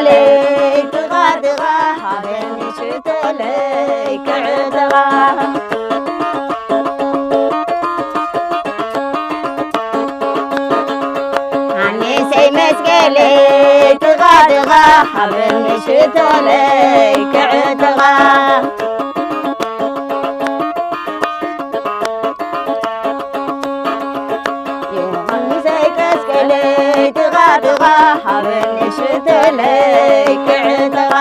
ለይትኻ ትኻ ሃበኒ ሽቶ ለይክዕትኻ። ኣነሰይ መስቀለይ ትኻ ትኻ ሃበኒ ሽቶ ለይክዕትኻ። ዮሃንሰይ ቀስቀለይ ትኻ ትኻ ሃበኒ ሽቶ ለይክዕትኻ።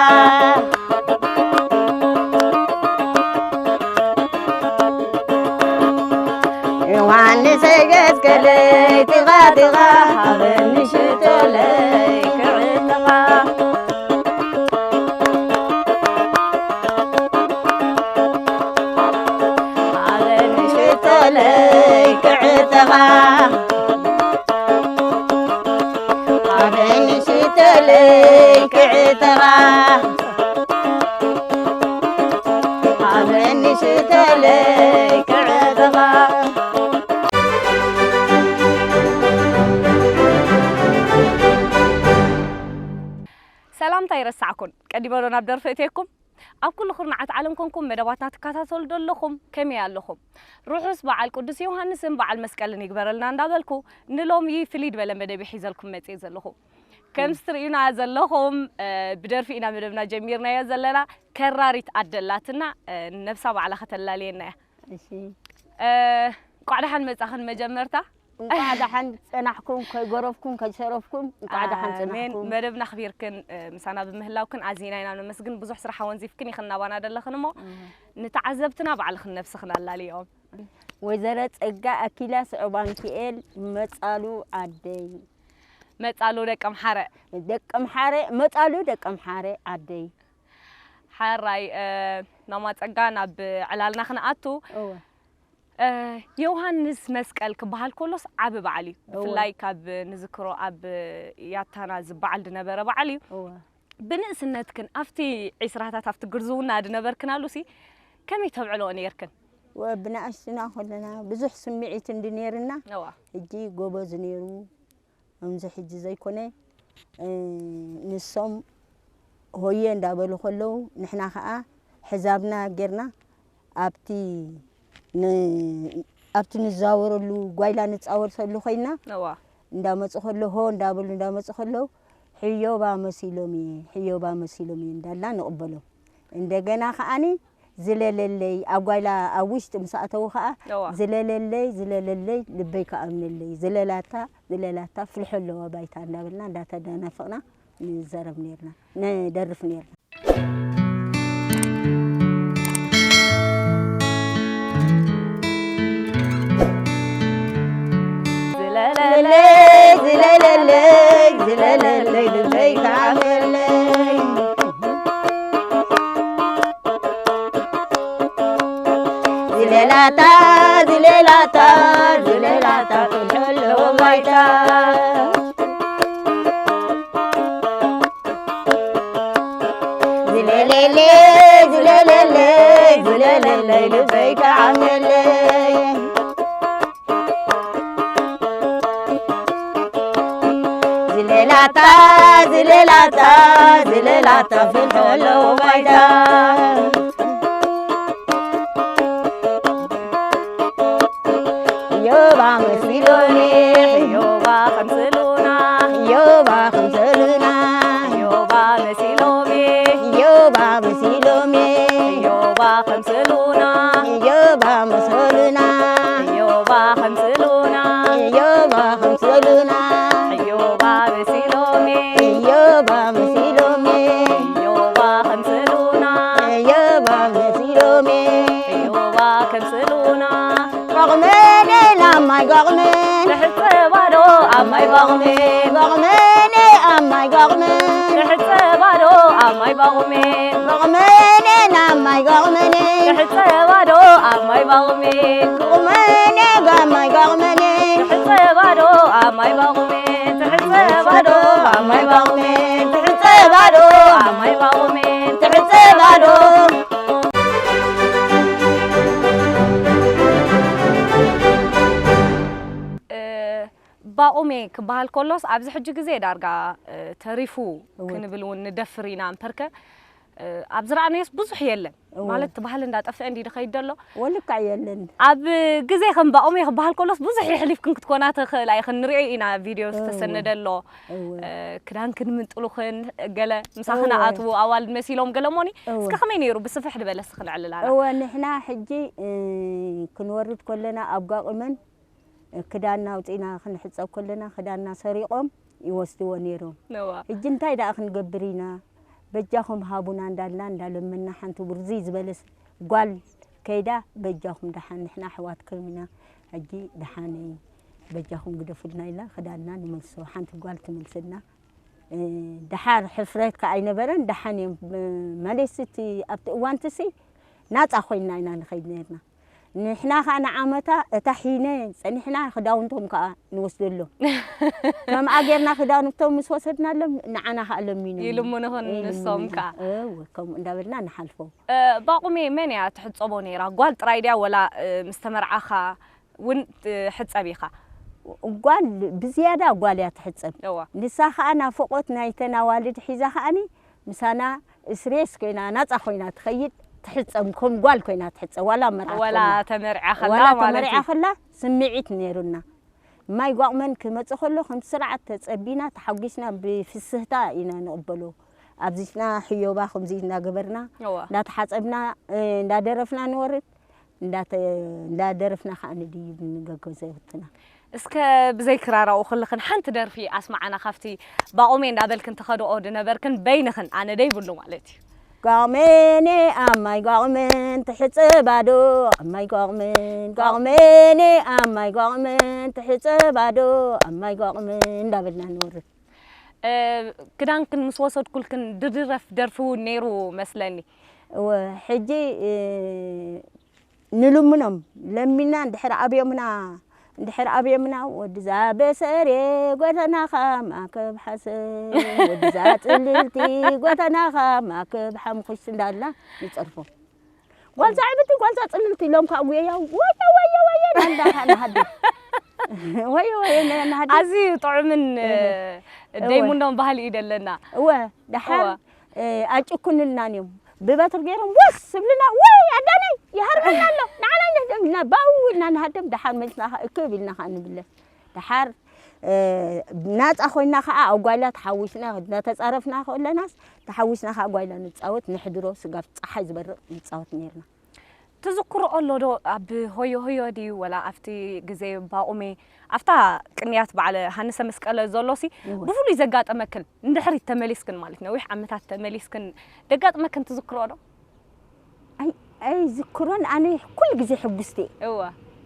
ዮሃንሰይ ገስገለይ ትኻ ትኻ ሃበኒ ሽቶ ለይክዕትኻ። ሃበኒ ሽቶ ለይክዕትኻ። ሃበኒ ሽቶ ለይክዕትኻ። ሃበኒ ሽቶ ለይክዕትኻ። ሰላምታ ይረሳዕኩን ቀዲመ ዶ ናብ ደርፊ እትየኩም? ኣብ ኩሉ ኩርናዓት ዓለም ኮንኩም መደባትና ትከታተሉ ዘለኹም ከመይ ኣለኹም? ርሑስ በዓል ቅዱስ ዮሃንስን በዓል መስቀልን ይግበረልና እንዳበልኩ ንሎሚ ፍልይ ዝበለ መደብ ሒዘልኩም መፅየ ዘለኹ። ከምዚ ትርእዩና ዘለኹም ብደርፊ ኢና መደብና ጀሚርናዮ ዘለና። ከራሪት ኣደ ኣላትና፣ ነብሳ ባዕላ ከተላልየና እያ። እሺ። እንቋዕ ደሓን መጻኽን መጀመርታ። እንቋዕ ደሓን ጸናሕኩም፣ ከይገረፍኩም ከይሰረፍኩም እንቋዕ ደሓን ጸናሕኩም። መደብና ኣኽቢርክን ምሳና ብምህላውክን ኣዚና ኢና ነመስግን። ብዙሕ ስራሕ ኣወንዚፍክን ኢኽን ናባና ደለኽን እሞ ንተዓዘብትና ባዕልኽን ነብስኽን ኣላልዮም። ወይዘሮ ጸጋ ኣኪላ ስዑባንኪኤል መጻሉ ዓደይ። መጻሉ ደቀምሓረ። ደቀምሓረ፣ መጻሉ ደቀምሓረ ዓደይ። ሓራይ፣ ናማ ጸጋ ናብ ዕላልና ክንኣቱ። እወ። ዮሃንስ መስቀል ክበሃል ከሎስ ዓቢ በዓል እዩ። እወ። ብፍላይ ካብ ንዝክሮ ኣብ ያታና ዝበዓል ዝነበረ በዓል እዩ። እወ። ብንእስነትክን ኣብቲ ዒስራታት ኣብቲ ግርዝውና ዝነበርክናሉሲ ከመይ ተብዕልኦ ነይርክን? ወ-፣ ብንኣሽቱና ከለና ብዙሕ ስምዒት እንዲ ነይርና፣ እዋ። ሕጂ ጎበዝ ነይሩ፣ ከምዚ ሕጂ ዘይኮነ፣ እ፣ ንሶም ሆየ እንዳበሉ ከለዉ ንሕና ኸኣ ሕዛብና ጌርና ኣብቲ ን-፣ ኣብቲ ንዛወረሉ ጓይላ ንጻወተሉ ኮይና እዋ። እንዳመጹ ከሎ ሆ እንዳበሉ እንዳመጹ ከለዉ ሕዮባ መሲሎም እየ፣ ሕዮባ መሲሎም እየ እንዳልና ንቕበሎም። እንደገና ከኣኒ ዝለለለይ ኣብ ጓይላ ኣብ ውሽጢ ምስ ኣተዉ ከኣ እዋ። ዝለለለይ፣ ዝለለለይ፣ ልበይ ከኣምነለይ፣ ዝለላታ፣ ዝለላታ፣ ፍልሖ ኣለዋ ባይታ እንዳበልና እንዳተደናፈቕና ንዛረብ ኔርና፣ ንደርፍ ኔርና። ዝለለለይ፣ ዝለለለይ፣ ዝለለለይ፣ ልበይ ከኣምነለይ። ዝለላታ፣ ዝለላታ፣ ዝለላታ፣ ፍልሖ ኣለዎ ባይታ። ዝለለለይ፣ ዝለለለይ፣ ዝለለለይ፣ ልበይ ከዓመለይ። ዝለላታ፣ ዝለላታ፣ ዝለላታ፣ ፍልሖ ኣለዎ ባይታ። ዮባ መሲሎኒ፣ ዮባ ከምሰሉና፣ ዮባ ከምሰሉና፣ ዮባ መሲሎሚ፣ ዮባ መሲሎሚ፣ ዮባ ከምሰሉና፣ ዮባ መሰሉና፣ ዮባ ከምሰሉና፣ ዮባ ከምሰሉና፣ ዮባ መሲሎሚ፣ ዮባ መሲሎሚ፣ ዮባ ከምሰሉና፣ ዮባ መሲሎሚ፣ ዮባ ከምሰሉና። ጓቕመኔ ናብ ማይ ጓቕመን። ትሕተ ባዶ ኣብ ማይ ጓቕመን። ጓቕመኔ ኣብ ማይ ጓቕመን። ትሕተ ባዶ ኣብ ማይ ጓቕመን። ጓቕመኔ ናብ ማይ ጓቕመን። ትሕተ ባዶ ኣብ ማይ ጓቕመን። ጓቕመኔ ኣብ ማይ ጓቕመን። ትሕተ ባዶ ኣብ ማይ ጓቕመን። ትሕተ ባዶ ኣብ ማይ ጓቕመን። ትሕተ ባዶ ኣብ ማይ ጓቕመን። ትሕተ ባዶ። እ፣ ባቑ ሜ ክበሃል ከሎስ ኣብዚ ሕጂ ግዜ ዳርጋ እ፣ ተሪፉ እወ። ክንብል እውን ንደፍር ኢና እምበርከ እ፣ ኣብ ዝረኣናዮስ ብዙሕ የለን እወ። ማለት እቲ ባህሊ እንዳጠፍአ እንዲ ድኸይድ ዘሎ ወልካ የለን። ኣብ ግዜ ከም ባኦሜ ክበሃል ከሎስ ብዙሕ የሕሊፍክን ክትኮና ትኽእላ ኢኽን ንሪኦ ኢና ቪድዮ ዝተሰነደ ኣሎ እወ። እ፣ ክዳንክን ምንጥሉኽን ገለ ምሳኽን እወ። ኣትዉ ኣዋልድ መሲሎም ገለ ሞኒ እወ። እስከ ከመይ ነይሩ ብስፍሕ ዝበለ እስኪ ንዕልል ኣና እወ ንሕና ሕጂ እ፣ ክንወርድ ከለና ኣብ ጓቑመን ክዳንና ኣውፂእና ክንሕፀብ ከለና ክዳንና ሰሪቖም ይወስድዎ ነይሮም። ነዋ። ሕጂ እንታይ ደኣ ክንገብር ኢና? በጃኹም ሃቡና እንዳልና እንዳለመና ሓንቲ ውርዝይ ዝበለስ ጓል ከይዳ በጃኹም ደሓን ንሕና ኣሕዋትኩም ኢና ሕጂ ደሓነይ በጃኹም ግደፉልና ኢልና ክዳንና ንመልሶ ሓንቲ ጓል ትመልሰልና። እ፣ ደሓር ሕፍረት ከኣ ኣይነበረን ደሓን እዮም። እ፣ ማለት እቲ ኣብቲ እዋንትሲ ናፃ ኮይንና ኢና ንኸይድ ነርና። ንሕና ኸኣ ንዓመታ እታ ሒነ ጸኒሕና ክዳውንቶም ከኣ ንወስደሎም። ከምኣ ጌርና ክዳውንቶም ምስ ወሰድናሎም ንዓና ኸኣ ለሚኖም። ይልምኑኽን ንሶም ከኣ። እወ፣ ከምኡ እንዳበልና ንሓልፎ። እ፣ ባቑሜ መን እያ ትሕጸቦ ነይራ? ጓል ጥራይ ድያ ወላ እ፣ ምስ ተመርዓኻ እውን ትሕጸብ ኢኻ? ጓል ብዝያዳ ጓል እያ ትሕጸብ። እዋ። ንሳ ኸኣ ናፍቖት ናይተን ኣዋልድ ሒዛ ኸኣኒ ምሳና እስሬስ ኮይና ናጻ ኮይና ትኸይድ ትሕጸብ ከም ጓል ኮይና ትሕጸብ ዋላ መርዓት ወላ ከላ ተመርዓ ከላ ዋላ ማለት ተመርዓ እዩ። ከላ ስምዒት ነይሩና ማይ ጓቕመን ክመጽእ ከሎ ከም ስርዓት ተጸቢና ተሓጒስና ብፍስህታ ኢና ንቕበሎ ኣብዚትና ሕዮባ ከምዚ እናገበርና እዋ። እንዳተሓጸብና እ፣ እንዳደረፍና ንወርድ እንዳተ እንዳደረፍና ከዓ ንድይብ ንገገዘትና እስከ ብዘይ ክራራኡ ክልኽን ሓንቲ ደርፊ ኣስማዓና ካብቲ ባቑሜ እንዳበልክን ትኸድኦ ድነበርክን በይንኽን ኣነ ደይብሉ ማለት እዩ። ጓቕሜኔ ኣብ ማይ ጓቕሜን ትሕጽብ ኣዶ ኣብ ማይ ጓቕሜን ጓቕሜኔ ኣብ ማይ ጓቕሜን ትሕጽብ ኣዶ ኣብ ማይ ጓቕሜን እንዳበልና ንወርድ። ክዳንክን ምስ ወሰድኩልክን ድድረፍ ደርፊ እውን ነይሩ መስለኒ። እወ ሕጂ ንልምኖም ለሚና እንድሕር ኣብዮምና እንድሕር ኣብዮምና ወድዛ በሰሬ ጎተናኻ ማከብ ሓሰ ወድዛ ጽልልቲ ጎተናኻ ማከብ ሓምኩሽ እንዳልና ንጸርፎም። ጓልዛ ዕብቲ ጓልዛ ጽልልቲ ኢሎም ከዓ ጉየያ ወየ ወየ ወየ ናንዳ ከዓ ንሃድም ወየ ወየ ንሃድም ኣዝዩ ጥዑምን ደይሙኖም ባህሊ እዩ ደለና። እወ ደሓር ኣይጭኩንልናን እዮም። ብበትሪ ገይሮም ወስ ስብልና ወይ ኣዳነይ ይሃርመና ኣሎ ንዓና ንህደም ኢልና ባው ኢልና ንሃደም ደሓር መሊስና ከዓ እክብ ኢልና ከዓ ንብለ ደሓር ናፃ ኮይና ከዓ ኣብ ጓይላ ተሓዊስና እናተፃረፍና ከለናስ ተሓዊስና ከዓ ጓይላ ንፃወት ንሕድሮ ስጋብ ፀሓይ ዝበርቕ ንፃወት ነይርና። ትዝክርኦ ኣሎ ዶ ኣብ ሆዮ ሆዮ ድዩ ወላ ኣብቲ ግዜ ባቑሜ ኣብታ ቅንያት በዓል ሃንሰ መስቀለ ዘሎ ሲ እወ። ብፍሉይ ዘጋጠመክን ንድሕሪት ተመሊስክን ማለት ነዊሕ ዓመታት ተመሊስክን ደጋጥመክን ትዝክርኦ ዶ? ኣይ ኣይዝክሮን ኣነ ኩሉ ግዜ ሕጉስቲ እየ። እወ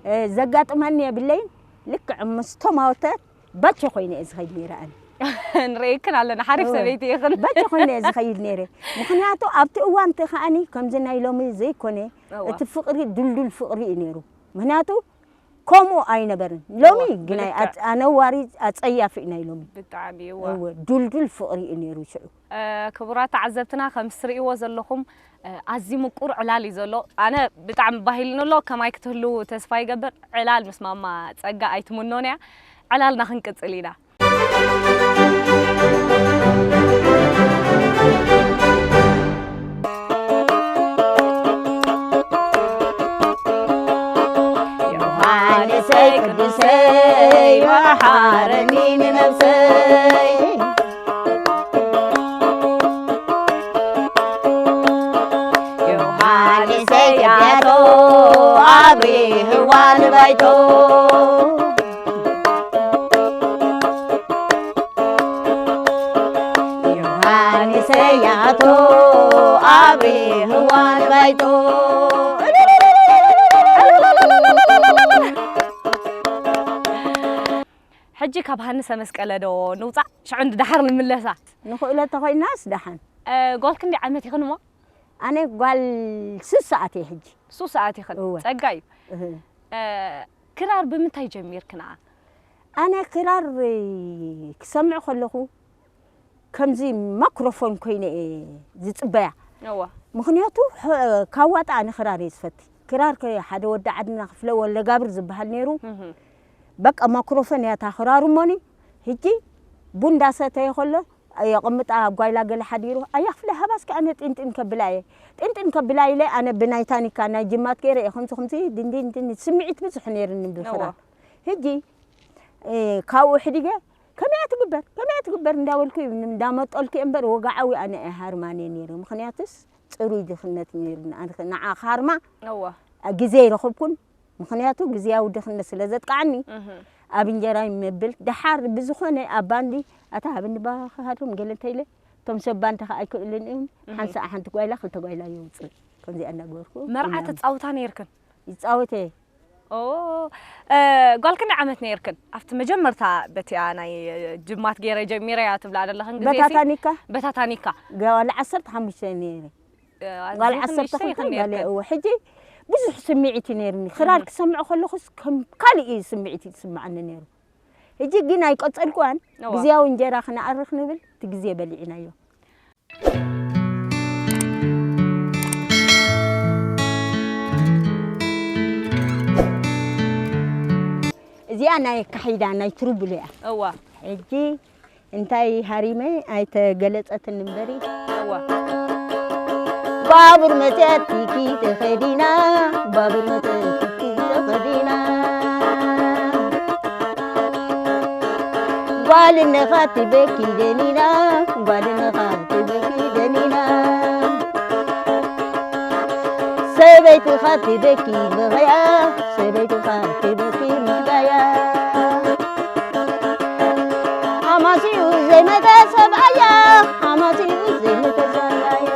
እ፣ ዘጋጥመኒ የብለይን ልክዕ ምስቶም ኣወታት ባቸ ኮይነ እየ ዝኸይድ ነይረ ኣነ ንርእየክን ኣለና ሓሪፍ እወ። ሰበይቲ ኢኽን ባቸ ኮይነ እየ ዝኸይድ ነይረ ምኽንያቱ ኣብቲ እዋንቲ ከኣኒ ከምዚ ናይ ሎሚ ዘይኮነ እወ። እቲ ፍቕሪ ድልዱል ፍቕሪ እዩ ነይሩ ምኽንያቱ ከምኡ ኣይነበርን ሎሚ እወ፣ ግናይ ብልክዕ። ኣጽ- ኣነዋሪ ኣጸያፊ እዩ ናይ ሎሚ ብጣዕሚ እወ። እወ ዱልዱል ፍቕሪ እዩ ነይሩ ሽዑ እ፣ ክቡራት ተዓዘብትና ከም ትርእይዎ ዘለኹም እ፣ ኣዝዩ ምቁር ዕላል እዩ ዘሎ። ኣነ ብጣዕሚ ባሂልኒ ኣሎ። ከማይ ክትህልው ተስፋ ይገብር። ዕላል ምስ ማማ ጸጋ ኣይትምኖን እያ። ዕላልና ክንቅጽል ኢና። ዮሃንሰይ ቅዱሰይ መሓረኒ ንነብሰይ ዮሃንሰይ ዳያቶ ኣብርህዋ ንባይቶ ዮሃንሰይ ያቶ ኣብርህዋ ንባይቶ ሕጂ ካብ ሃንሰ መስቀለ ዶ ንውፃእ ሽዑ እንዲ ደሓር ንምለሳ ንኽእሎ ተኾይናስ ደሓን እ፣ ጓል ክንደይ ዓመት ኢኽን እሞ ኣነ ጓል ሱስ ሰዓት እየ ሕጂ ሱስ ሰዓት ኢኽን እወ። ጸጋ እዩ እህ። እ፣ ክራር ብምንታይ ጀሚርክና ኣነ ክራር ክሰምዕ ከለኹ ከምዚ ማክሮፎን ኮይነ እየ ዝፅበያ እዋ ምኽንያቱ ሕ- ካብ ዋጣ ኣነ ክራር እየ ዝፈቲ ክራር ከ ሓደ ወዲ ዓድና ክፍለ ወለጋብር ዝበሃል ነይሩ እህ። በቃ ማክሮፎን እያ እታ ክራሩ እሞኒ ሕጂ ቡን እንዳሰተየ ከሎ የቕምጣ ጓይላ ገለ ሓዲሩ፣ ኣያ ክፍለ ሃባስኪ ኣነ ጢንጢን ከብላ እየ። ጢንጢን ከብላ ኢለ ኣነ ብናይ ታኒካ ናይ ጅማት ገይረ እየ ከምዚ ከምዚ ድንዲን ድንዲን ስምዒት ብዙሕ ነይርኒ ብፍራ። ሕጂ ካብኡ ሕዲገ ከመይ ትግበር ከመይ ትግበር እንዳበልኩ እንዳመጠልኩ እየ እምበር ወጋዓዊ ኣነ እየ ሃርማን እየ ነይረ። ምኽንያቱስ ጽሩይ ድኽነት ነይሩኒ። ኣነ ንዓ ክሃርማ እወ። ግዜ ኣይረኸብኩን። ምኽንያቱ ግዜያዊ ድኽነት ስለ ዘጥቃዓኒ እህ። ኣብ እንጀራ ይመብል። ደሓር ብዝኾነ ኣብ ባንዲ ኣታ ሃብኒ ባኻ ሃድም ገለ እንተ ኢለ እቶም ሰብ ባንዲ ኸዓ ኣይክእልን እዮም። እህ። ሓንሳእ ሓንቲ ጓይላ ክልተ ጓይላ የውፅእ። ከምዚኣ እናገበርኩ መርዓ እናም- ተጻውታ ነይርክን? ይጻወት እየ። ኦ፣ እ፣ ጓል ክንደይ ዓመት ነይርክን? ኣብቲ መጀመርታ በቲኣ ናይ ጅማት ገይረ ጀሚረያ ትብላ ዘለኽን ግዜ በታ ሲ? ታኒካ? በታ ታኒካ። ጓል ዓሰርተ ሓሙሽተ ነይረ። እ፣ ጓል ኣዝዩ ዓሰርተ ክንደይ ክልተ ጓል ነይርክን? እወ፣ ሕጂ ብዙሕ ስምዒት እዩ ነይርኒ። ክራር እህ። ክሰምዕ ከለኹስ ከም ካልእ እዩ ስምዒት እዩ ዝስምዓኒ ነይሩ። ሕጂ ግን ኣይቀጸልኩዋን። እዋ። ግዜያዊ እንጀራ ክነኣርኽ ንብል፣ እቲ ግዜ በሊዕናዮ። እዚኣ ናይ ኣካሒዳ ናይ ትሩቡል እያ። እዋ። ሕጂ እንታይ ሃሪመ ኣይተገለጸትን እምበሪ። እዋ። ባቡር መጽያት ቲኪ ተኸዲና፣ ባቡር መጽያት ቲኪ ተኸዲና። ጓል እነኻ ትበኪ ደኒና፣ ጓል እነኻ ትበኪ ደኒና። ሰበይትኻ ትበኪ ብኸያ፣ ሰበይትኻ ትበኪ ብኸያ። ኣማሲኡ ዘይመተ ሰብኣያ፣ ኣማሲኡ ዘይመተ ሰብኣያ።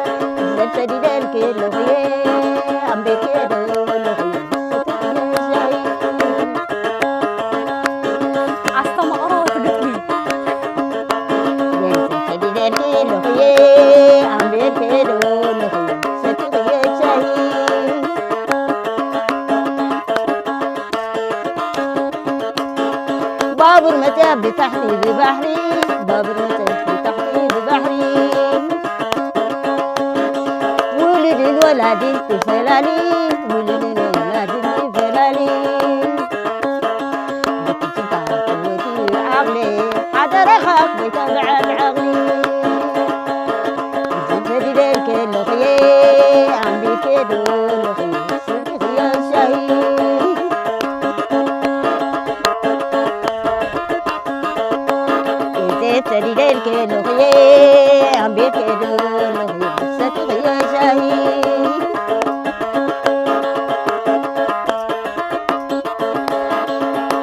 ሰብ ሰዲደልኪ ኣለኹየ፣ ኣምቤኪ ኣለኹየ፣ ሰትየ ሻሂ። ኣስተማቕሮ እቲ ግጥሚ። ሰዲደልኪ ኣለኹየ፣ ኣምቤኪ ኣለኹየ፣ ሰትየ ሻሂ። ባቡር መጽያ ብታሕቲ ብባሕሪ፣ ባቡር መጽያ ብታሕቲ ብባሕሪ። ውሉድን ወላድን ትፈላሊ፣ ውሉድን ወላድን ትፈላሊ። ብትዝታ ትወዲ ዓቕሊ፣ ሓደራኻ ክበይታ ብዓል ዓቕሊ። ዘተዲደልከ ኣለኽየ፣ ኣንቢርኬ ዶ ኣለኽየ፣ ሰቲኽዮ ሻሂ። እዘ ተዲደልከ ኣለኽየ፣ ኣንቢርኬ ዶ ኣለኽየ፣ ሰቲኽዮ ሻሂ።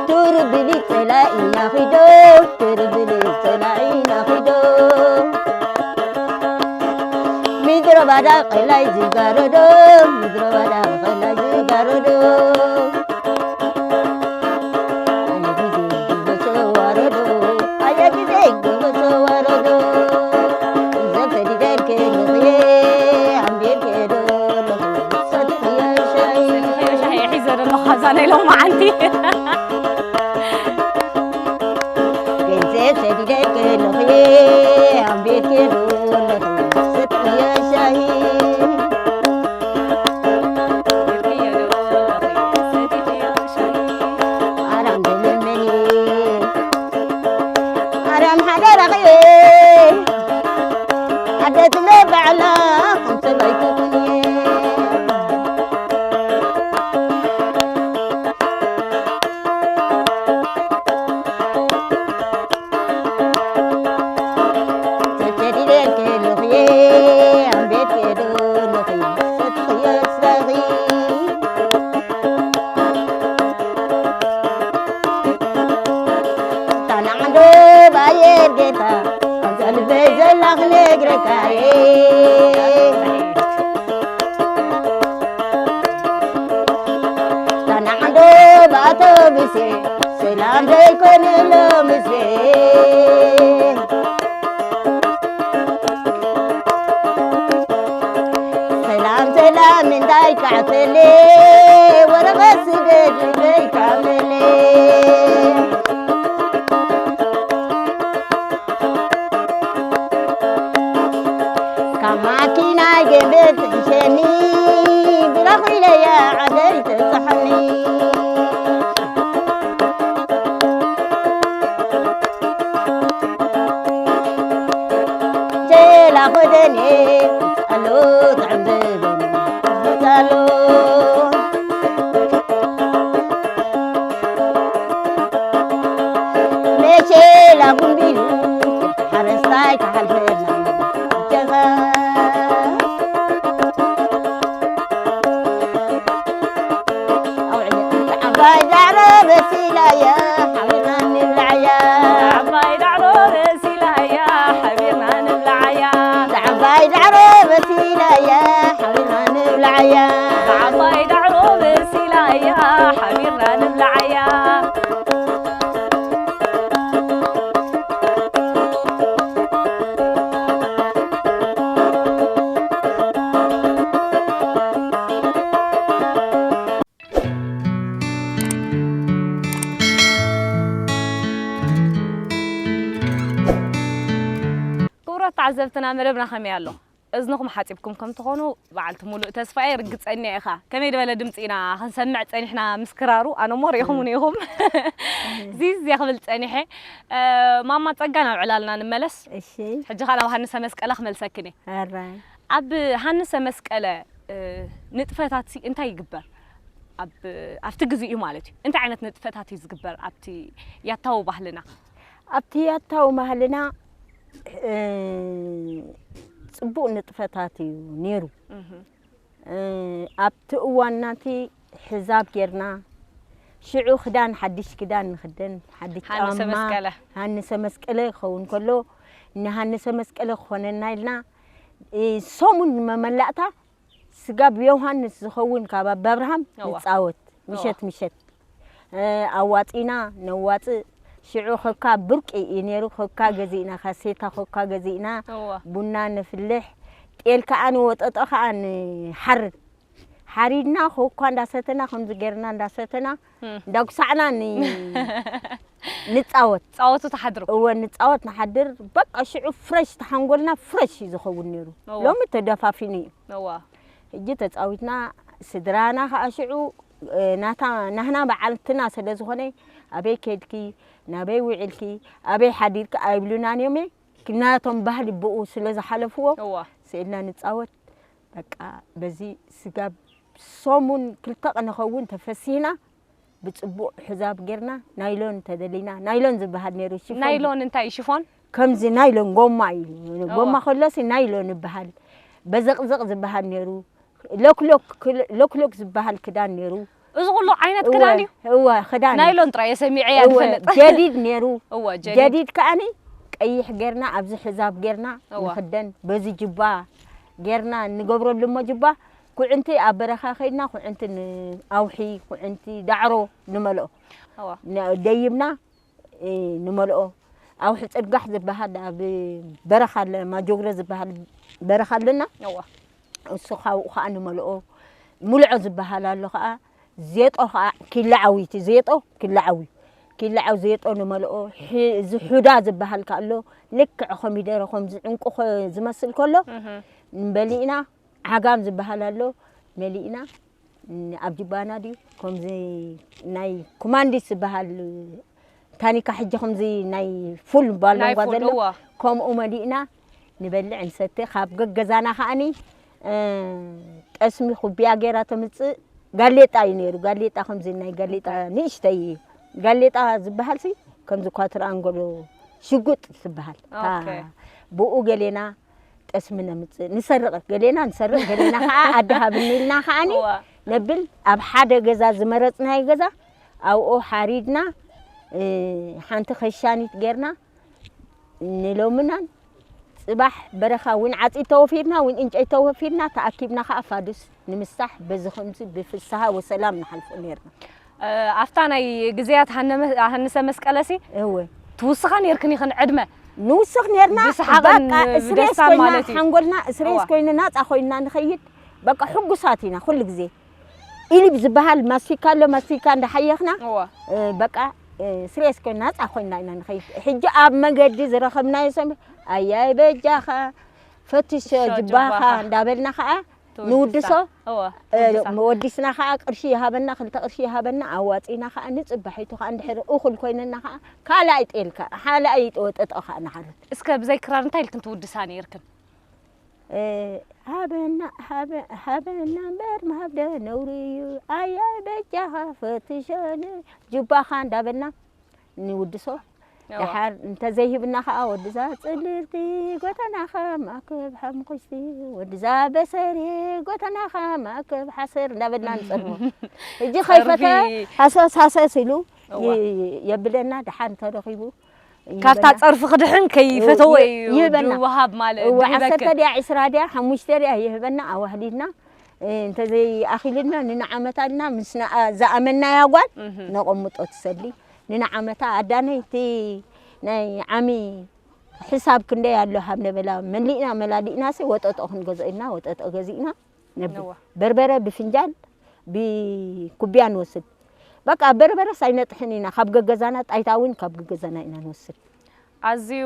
ትርብሊ ጸላኢና ኺዶ፣ ትርብሊ ጸላኢና ኺዶ። ምድረ ባዳ ቀላይ ዝጋረዶ፣ ምድረ ባዳ ቀላይ ዝጋረዶ። ኣየ ግዜ ግበሶ ዋረዶ፣ ኣየ ግዜ ግበሶ ዋረዶ። ዘተዲደልከ ልኽየ፣ ኣንቤልከ ዶ ልኽየ፣ ሰትኽዮ ሻሂ። ሰትኽዮ ሻሂ ሒዘ ዘለኹ፣ ካብዛ ናይ ሎማዓንቲ። ገንዘብ ሰዲደልከ ኣለኽየ፣ ኣንቤልከ ዶ ኣለኽየ፣ ሰትኽዮ ሻሂ። ኣራም ደለመኒ፣ ኣራም ሓደራኽየ፣ ኣደ ትብለ ባዕላ፣ ከም ሰብ ኣይትኹንየ። ታናዕዶ ብኣቶብሴ ሰላም ዘይኮነ ሎምሴ። ሰላም ሰላም እንታይ ካዕተለ ወረቐት ስደድ በይካመለ። ካብ ማኪና ገንበ ትሕሸኒ፣ ብራኽ ኢለያ ዓደይ ተብጽሓኒ። ወደኔ ኣሎ ጥዕም ዘበን ኣሎ። መቼ ላጉንቢሉ ሓረስታይ ክሓልፈና ጀኻ። ዓባይ ዳዕሮ በሲላያ ሓቢርና ንብልዓያ። ዓባይ ዳዕሮ በሲላያ ሓቢርና ንብልዓያ። ዓባይ ዳዕሮ በሲላያ ሓቢርና ንብልዓያ። ዓባይ ዳዕሮ በሲላያ ሓቢርና ንብልዓያ። ክቡራት ተዓዘብትና፣ መደብና ከመይ ኣሎ? እዝንኹም ሓጺብኩም ከም ትኾኑ በዓልቲ ሙሉእ ተስፋ እየ፣ ርግጸኛ ኢኻ። ከመይ ዝበለ ድምጺ ኢና ክንሰምዕ ጸኒሕና ምስ ክራሩ? ኣነ እሞ ርኢኹምኒ ኢኹም። ዚዝ እየ ክብል ጸኒሐ። እ፣ ማማ ጸጋ፣ ናብ ዕላልና ንመለስ። እሺ። ሕጂ ኸኣ ናብ ሃንሰ መስቀለ ክመልሰክን እየ። ኣራይ። ኣብ ሃንሰ መስቀለ፣ እ፣ ንጥፈታትሲ እንታይ ይግበር? ኣብ፣ ኣብቲ ግዜኡ ማለት እዩ። እንታይ ዓይነት ንጥፈታት እዩ ዝግበር ኣብቲ ያታዊ ባህልና? ኣብቲ ያታዊ ባህልና፣ እ፣ ጽቡቕ ንጥፈታት እዩ ነይሩ። እህ። እ፣ ኣብቲ እዋን ናቲ ሕዛብ ጌርና፣ ሽዑ ክዳን፣ ሓድሽ ክዳን ንኽደን፣ ሓድሽ ሃንሰ ጫማ፣ መስቀለ። ሃንሰ መስቀለ ክኸውን ከሎ፣ ንሃንሰ መስቀለ ክኾነና ኢልና፣ እ፣ ሰሙን ንመመላእታ ስጋብ ዮሃንስ ዝኸውን ካብ ኣባ ኣብርሃም እዋ። ንጻወት። እዋ። ምሸት ምሸት፣ እ፣ ኣዋጺና ነዋጽእ። ሽዑ ኮካ ብርቂ እዩ ነይሩ። ኮካ ገዚእና፣ ካሴታ ኮካ ገዚእና፣ እዋ። ቡና ነፍልሕ፣ ጤል ከኣ ንወጠጦ ከኣ ንሓርድ። ሓሪድና ኮካ እንዳሰተና፣ ከምዚ ጌርና እንዳሰተና፣ እም። እንዳጉሳዕና ን-፣ ንጻወት። ጻወቱ ትሓድሩ? እወ፣ ንጻወት ንሓድር። በቃ ሽዑ ፍረሽ፣ ተሓንጎልና ፍረሽ እዩ ዝኸውን ነይሩ። እዋ። ሎሚ ተደፋፊኑ እዩ። እዋ። ሕጂ ተጻዊትና፣ ስድራና ከኣ ሽዑ፣ እ፣ ናታ፣ ናህና በዓልትና ስለ ዝኾነ፣ ኣበይ ከድኪ፣ ናበይ ውዒልኪ፣ ኣበይ ሓዲርኪ ኣይብሉናን እዮም። ናቶም ባህሊ ብኡ ስለ ዝሓለፍዎ፣ እዋ። ስኢልና ንጻወት። በቃ በዚ ስጋብ ሰሙን ክልተ ቀን ንኸውን ተፈሲህና፣ ብጽቡቕ ሕዛብ ጌርና፣ ናይሎን ተደሊና፣ ናይሎን ዝበሃል ነይሩ፣ ሽፎን። ናይሎን እንታይ? ሽፎን? ከምዚ ናይሎን ጎማ እዩ። እዋ። ጎማ ከሎሲ ናይሎን ይበሃል። በዘቕዘቕ ዝበሃል ነይሩ። ሎክሎክ፣ ክል-፣ ሎክሎክ ዝበሃል ክዳን ነይሩ። እዚ ኩሉ ዓይነት እወ፣ ክዳን እዩ? እወ፣ ክዳን እዩ። ናይሎን ጥራይ እየ ሰሚዐያ እወ፣ ዝፈልጥ። ጀዲድ ነይሩ። እወ፣ ጀዲድ። ጀዲድ ከኣኒ ቀይሕ ጌርና፣ ኣብዚ ሕዛብ ጌርና እወ። ንኽደን፣ በዚ ጅባ ጌርና ንገብረሉ እሞ ጅባ፣ ኩዕንቲ ኣብ በረኻ ከይድና፣ ኩዕንቲ ንኣውሒ፣ ኩዕንቲ ዳዕሮ ንመልኦ። እወ። ነ-፣ ደይብና፣ እ፣ ንመልኦ። ኣውሒ ጽርጋሕ ዝበሃል ኣብ በረኻ ኣለ፣ ማጆግረ ዝበሃል በረኻ ኣለና። እዋ። እሱ ካብኡ ኸኣ ንመልኦ። ሙልዖ ዝበሃል ኣሎ ኸኣ፣ ዜጦ ኸኣ ኪላ ዓዊ፣ እቲ ዜጦ ኪላ ዓዊ። ኪላ ዓዊ ዜጦ ንመልኦ። ሒ-፣ እዚ ሑዳ ዝበሃል ከኣ ኣሎ፣ ልክዕ ኮሚደረ፣ ከምዚ ዕንቁ ኸ-፣ ዝመስል ከሎ፣ እህ። ንበሊእና። ዓጋም ዝበሃል ኣሎ፣ መሊእና። ን-፣ ኣብ ጅባና ድዩ? ከምዚ ናይ ኩማንዲስ ዝበሃል ታኒካ፣ ሕጂ ከምዚ ናይ ፉል ባሎንጓ ናይ ፉል፣ ዘሎ፣ እዋ። ከምኡ መሊእና ንበልዕ ንሰቲ። ካብ ገገዛና ከኣኒ፣ እ፣ ጠስሚ ኩቢያ ገይራ ተምጽእ፣ ጋሌጣ እዩ ነይሩ። ጋሌጣ ከምዚ ናይ ጋሌጣ ንእሽተይ እዩ። ጋሌጣ ዝበሃል ሲ ከምዚ ኳትር ኣንጎሎ ሽጉጥ ዝበሃል። እታ ኦኬ። ብኡ ገሌና ጠስሚ ነምጽእ፣ ንሰርቕ፣ ገሌና ንሰርቕ፣ ገሌና ኸዓ ኣደ ሃብኒ ኢልና ኸዓኒ እዋ። ነብል። ኣብ ሓደ ገዛ ዝመረጽናዮ ገዛ ኣብኡ ሓሪድና፣ እ፣ ሓንቲ ኸሻኒት ጌርና ንሎምናን ጽባሕ በረኻ እውን ዓጺድ ተወፊርና፣ እውን እንጨይ ተወፊርና፣ ተኣኪብና ኸዓ ፋዱስ ንምሳሕ በዚ ኸምዚ ብፍስሃ ወሰላም ንሓልፎ ኔርና። እ፣ ኣብታ ናይ ግዜያት ሃነመ-፣ ሃንሰ መስቀለሲ እወ። ትውስኻ ኔርክን ኢኽን ዕድመ? ንውስኽ ኔርና፣ ብሰሓቕን በቃ፣ እስሬስ ብደስታን ኮይና፣ ማለት እዩ። ሓንጎልና እስሬስ እዋ። ኮይኑ፣ ናጻ ኮይና ንኸይድ፣ በቃ፣ ሕጉሳት ኢና ኩሉ ግዜ። ኢሊብ ዝበሃል ማስቲካ ኣሎ፣ ማስቲካ እንዳሓየኽና፣ እዋ። እ፣ በቃ፣ እ፣ ስሬስ ኮይና፣ ናጻ ኮይና ኢና ንኸይድ። ሕጂ ኣብ መገዲ ዝረኸብናዮ ሰብ፣ ኣያይ በጃኻ፣ ፈትሾ ሽሾ ጅባኻ ጅባኻ። እንዳበልና ኸኣ፣ ትውድሳ። ንውድሶ፣ እወ፣ እ፣ ትውድሳ። ወዲስና ኸዓ ቅርሺ ይሃበና፣ ክልተ ቅርሺ ይሃበና፣ ኣዋጺና ኸዓ ንጽባሒቱ ኸዓ እንድሕር እኹል ኮይነና ኸዓ ካልኣይ ጤል ከ-፣ ካልኣይ ወጠጦ ኸዓ ንሓርድ። እስከ ብዘይ ክራር እንታይ ኢልክን ትውድሳ ነይርክን? እ፣ ሃበና፣ ሃበ-፣ ሃበና እምበር ምሃብ ዶ ነውሪ እዩ? ኣያይ በጃኻ ፈትሸኒ፣ ጁባኻ እንዳበልና ንውድሶ። እዋ። ደሓር እንተዘይሂብና ኸዓ፣ ወድዛ ጽልልቲ ጎተናኻ ማእከብ ሓሙኽሽቲ፣ ወድዛ በሰሪ ጎተናኻ ማእከብ ሓሰር እንዳበልና ንጸልሞ። ሕጂ ጸርፊ። ከይፈተ ሃሰስ ሃሰስ ኢሉ እዋ። ይ-፣ የብለና። ደሓር እንተረኺቡ ካብታ ይህበና። ጸርፊ ክድሕን ከይፈተወ እው፣ እዩ ይህበና። ድወሃብ ማለት እወ፣ ድህበክን። ዓሰርተ ድያ፣ ዕስራ ድያ፣ ሓሙሽተ ድያ ይህበና፣ ኣዋህሊድና፣ እ፣ እንተዘይኣኺሉልና ንንዓመታልና ምስ ንኣ-፣ ዝኣመናያ ጓል እህ። ነቐምጦ ትሰሊ። ንንዓመታ ኣዳነይ እቲ ናይ ዓሚ ሕሳብ ክንደይ ኣሎ ሃብ ነበላ፣ መሊእና መላሊእናሲ ወጠጦ ክንገዝኦ ኢልና ወጠጦ ገዚእና ነብል። እወ። በርበረ ብፍንጃል ብኩብያ ንወስድ። በቃ በርበረስ ኣይነጥሕን ኢና፣ ካብ ገገዛና፣ ጣይታ እውን ካብ ገገዛና ኢና ንወስድ። ኣዝዩ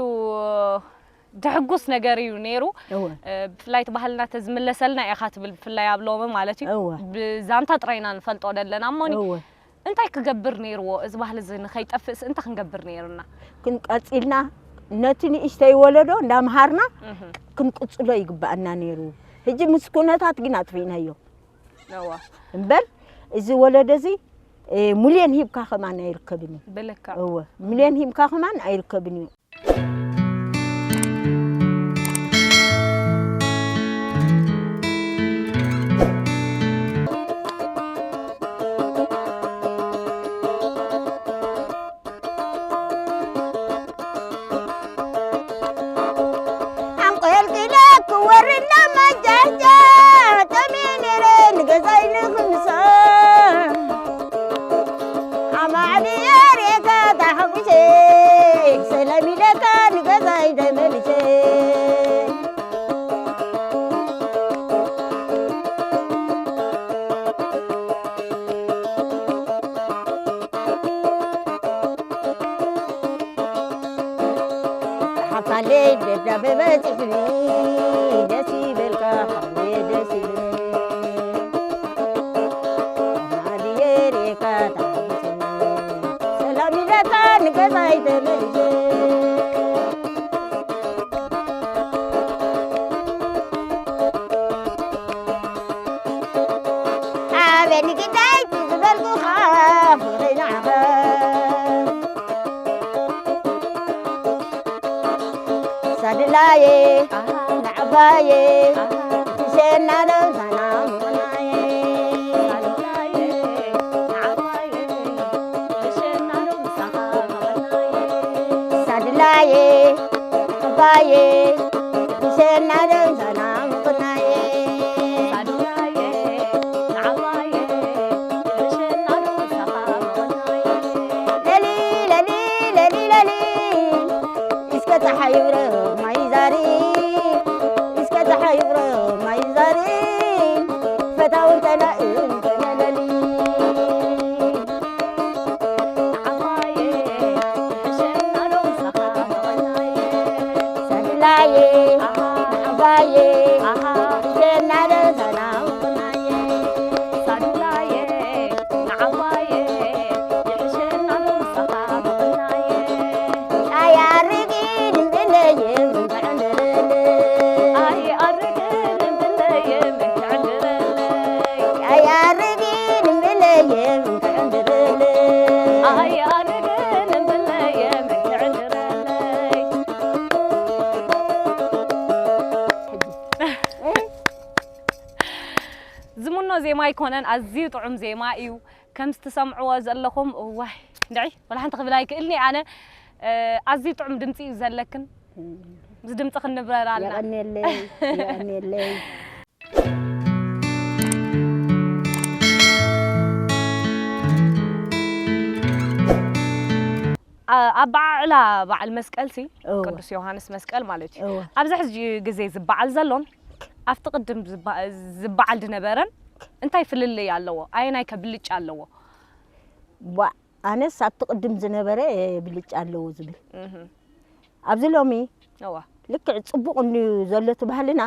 ድሕጉስ ነገር እዩ ነይሩ። እወ። እ፣ ብፍላይ እቲ ባህልና ተዝምለሰልና ኢኻ ትብል፣ ብፍላይ ኣብ ሎሚ ማለት እዩ። እወ። ብዛንታ ጥራይ ኢና ንፈልጦ ዘለና እሞኒ። እወ። እንታይ ክገብር ነይርዎ? እዚ ባህሊ እዚ ንኸይጠፍእስ እንታይ ክንገብር ነይርና? ክንቀጽልና ነቲ ንእሽተይ ወለዶ እንዳምሃርና እህ። ክንቅጽሎ ይግባኣና ነይሩ። ሕጂ ምስ ኩነታት ግን ኣጥፊእናዮ። እዋ። እምበር እዚ ወለዶ እዚ፣ እ፣ ሙልየን ሂብካ ከማን ኣይርከብን እዩ። ብልክዕ። እወ፣ ሙልየን ሂብካ ከማን ኣይርከብን እዩ። ኣንቆልቂለ ክወርድ ናብ ማንጃንጃ፣ ጠምየ ነይረ ንገዛይ ንኽምሳ። ኣማዕድየ ርእየካ ተሓጒሰ፣ ሰላም ኢለካ ንገዛይ ተመሊሰ። ሓብታለይ ደብዳበ በፂሑኒ፣ ደስ ይበልካ ሓወየ ደስ ይበል። ኣማዕድየ ርእየካ ተሓጒሰ፣ ሰላም ኢለካ ንገዛይ ተመሊሰ። ኣበኒ ግዳይ ዝበልኩኻ ፍቕረይ ንዓኻ። ሳድላየ ንዓባየ ትሸና ዶ ሳና ምቕናየ። ሳድላየ ንዓባየ ትሸና ዶ ሳና ምቕናየ። ለሊ ለሊ ለሊ ለሊ እስከ ፀሓይ ይብረቕ ማይ ዛሪ፣ እስከ ፀሓይ ይብረቕ ማይ ዛሪ፣ ፈታውን ጸላእን ተመለሊ። ሳድላየ ንዓባየ ሸና ዶ ሳና ምቕናየ። ሳዱላየ ንዓባየ ይሕሸና ዶ ምሳኻ ምቕናየ። ኣያርግን እምብለየ ምንትዕንድርልይ። ኣያርግን እምብለየ ምንትዕንድርልይ። ኣያርግን እምብለየ ምንትዕንድርልይ። ኣያርግን እምብለየ ምንትዕንድርልይ። ዝምኖ ዜማ ኣይኮነን፣ ኣዝዩ ጥዑም ዜማ እዩ። ከምዚ ትሰምዕዎ ዘለኹም፣ እዋይ፣ እንድዒ፣ ወላ ሓንቲ ክብል ኣይክእልን እየ ኣነ። እ፣ ኣዝዩ ጥዑም ድምጺ እዩ ዘለክን። ምስ ድምጽኽን ንብረር ኣልና። የቐንየለይ፣ የቐንየለይ። ኣ-፣ ኣበዓዕላ በዓል መስቀልሲ፣ እወ። ቅዱስ ዮሃንስ መስቀል ማለት እዩ። እወ። ኣብዚ ሕጂ ግዜ ዝበዓል ዘሎን ኣብቲ ቅድም ዝባ-፣ ዝበዓል ዝነበረን እንታይ ፍልልይ ኣለዎ? ኣየናይ ከ ብልጫ ኣለዎ? ቧ-፣ ኣነስ ኣብቲ ቅድም ዝነበረ ብልጫ ኣለዎ ዝብል። እህ። ኣብዚ ሎሚ እዋ። ልክዕ ጽቡቕ እንድዩ ዘሎ እቲ ባህልና፣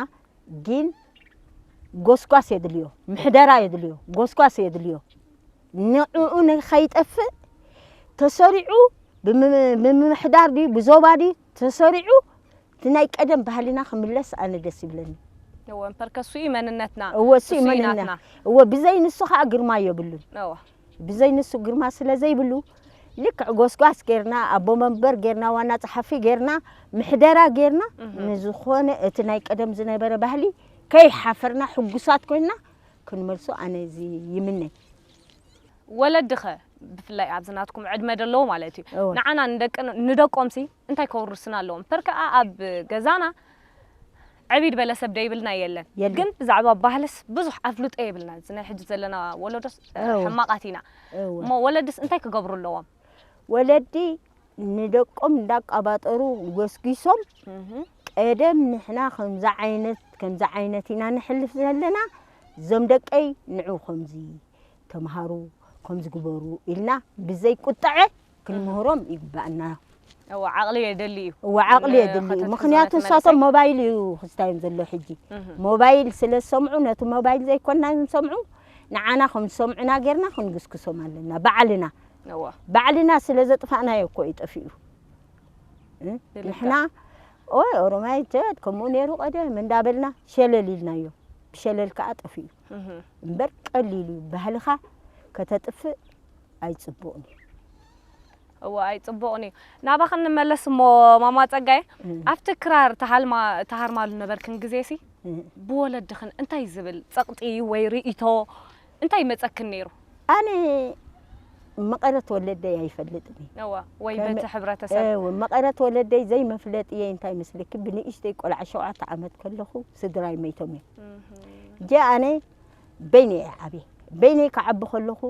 ግን ጎስጓስ የድልዮ፣ ምሕደራ የድልዮ፣ ጎስጓስ የድልዮ። ንዕኡ ንኸይጠፍእ ተሰሪዑ፣ ብምም-፣ ብምምሕዳር ድዩ፣ ብዞባ ድዩ ተሰሪዑ፣ እቲ ናይ ቀደም ባህልና ክምለስ ኣነ ደስ ይብለኒ። እወ፣ እምበር ከሱ እዩ መንነትና። እወ፣ እሱ እዩ እሱ እዩ መንነት። ናትና። እወ፣ ብዘይ ንሱ ከዓ ግርማ የብሉን። እወ። ብዘይ ንሱ ግርማ ስለ ዘይብሉ፣ ልክዕ ጎስጓስ ጌርና፣ ኣቦ መንበር ጌርና፣ ዋና ጸሓፊ ጌርና፣ ምሕደራ ጌርና፣ እህ። ንዝኾነ እቲ ናይ ቀደም ዝነበረ ባህሊ ከይሓፈርና፣ ሕጉሳት ኮይና ክንመልሶ ኣነ እዚ ይምነ። ወለድኸ ብፍላይ ኣብዚ ናትኩም ዕድመ ደለዎ ማለት እዩ። እወ። ንዓና ንደቅን-፣ ንደቆምሲ እንታይ ከውርስና ኣለዎም? እምበር ከኣ ኣብ ገዛና ዕብይ ዝበለ ሰብ ደይብልና የለን። የለን። ግን ብዛዕባ ባህልስ ብዙሕ ኣፍልጦ የብልና። እዚ ናይ ሕጂ ዘለና ወለዶስ፣ እ፣ እወ። ሕማቓት ኢና። እወ። እሞ ወለድስ እንታይ ክገብሩ ኣለዎም? ወለዲ ንደቆም እንዳቃባጠሩ ጎስጒሶም፣ እህ። ቀደም ንሕና ከምዚ ዓይነት፣ ከምዚ ዓይነት ኢና ንሕልፍ ዘለና፣ እዞም ደቀይ ንዑ ከምዚ ተምሃሩ፣ ከምዚ ግበሩ ኢልና ብዘይ ቁጥዐ ክንምህሮም ይግባኣና። እወ፣ ዓቕሊ የደሊ እዩ። እወ፣ ዓቕሊ ን-፣ የድሊ እዩ። ከተትሕዞ ምኽንያቱ ነቲ ንሳቶም መንእሰይ። ሞባይል እዩ ክስታዮም ዘሎ ሕጂ። እህ። ሞባይል ስለ ዝሰምዑ፣ ነቲ ሞባይል ዘይኮንና ዝሰምዑ፣ ንዓና ከም ዝሰምዑና ጌርና ክንግስግሶም ኣለና። ባዕልና፣ እወ። ባዕልና ስለ ዘጥፋእናዮ እኮ እዩ ጠፊኡ። እ? ብልክዕ። ንሕና፣ ኦይ፣ ኦሮማይ ተት ከምኡ ነይሩ ቀደም እንዳበልና ሸለል ኢልናዮ። ብሸለል ከዓ ጠፊኡ። እህ። እምበር ቀሊል እዩ። ባህልኻ ከተጥፍእ ኣይጽቡቕን እዩ። እወ፣ ኣይጽቡቕን እዩ። ናባኽን ንመለስ እሞ ማማ ጸጋይ፣ እም። ኣብቲ ክራር ተሃልማ-፣ ተሃርማሉ ነበርክን ግዜሲ፣ እም። ብወለድኽን እንታይ ዝብል ጸቕጢ ወይ ርእይቶ እንታይ ይመጸክን ነይሩ? ኣነ መቐረት ወለደይ ኣይፈልጥን እየ። እወ፣ ወይ ከመ-፣ በቲ ሕብረተሰብ። እወ፣ መቐረት ወለደይ ዘይመፍለጥ እየ። እንታይ መስለኪ፣ ብንእሽተይ ቆልዓ ሸውዓተ ዓመት ከለኹ ስድራይ መይቶም እዮም። እህ። እጀ ኣነ በይነይ እየ ዓብየ። በይነይ ክዓቢ ከለኹ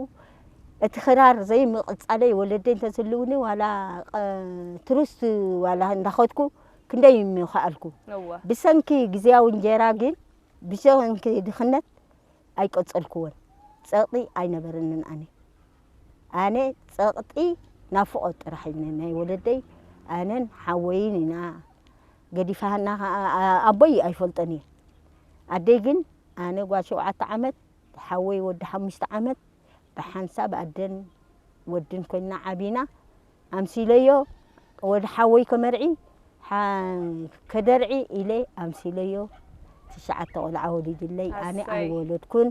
እቲ ክራር ዘይምቕጻለይ ወለደይ እንተዝህልውኒ ዋላ ቀ-፣ ቱሪስት ዋላ እንዳኸድኩ ክንደይ ምኸኣልኩ። እወ። ብሰንኪ ግዝያዊ እንጀራ ግን ብሰንኪ ድኽነት ኣይቀጸልኩዎን። ጸቕጢ ኣይነበረንን ኣነ። ኣነ ጸቕጢ ናፍቖት ጥራሕ እዩ ናይ ወለደይ። ኣነን ሓወይን ኢና ገዲፋና ኸዓ፣ ኣ-፣ ኣቦይ ኣይፈልጦን እየ። ኣደይ ግን ኣነ ጓል ሸውዓተ ዓመት፣ ሓወይ ወዲ ሓሙሽተ ዓመት፣ ብሓንሳብ ኣደን ወድን ኮይና ዓቢና። ኣምሲለዮ ወዲ ሓወይ ከመርዒ፣ ሓ-፣ ከደርዒ ኢለ ኣምሲለዮ። ትሽዓተ ቆልዓ ወሊድለይ። ኣነ ኣሰይ። ኣይወለድኩን።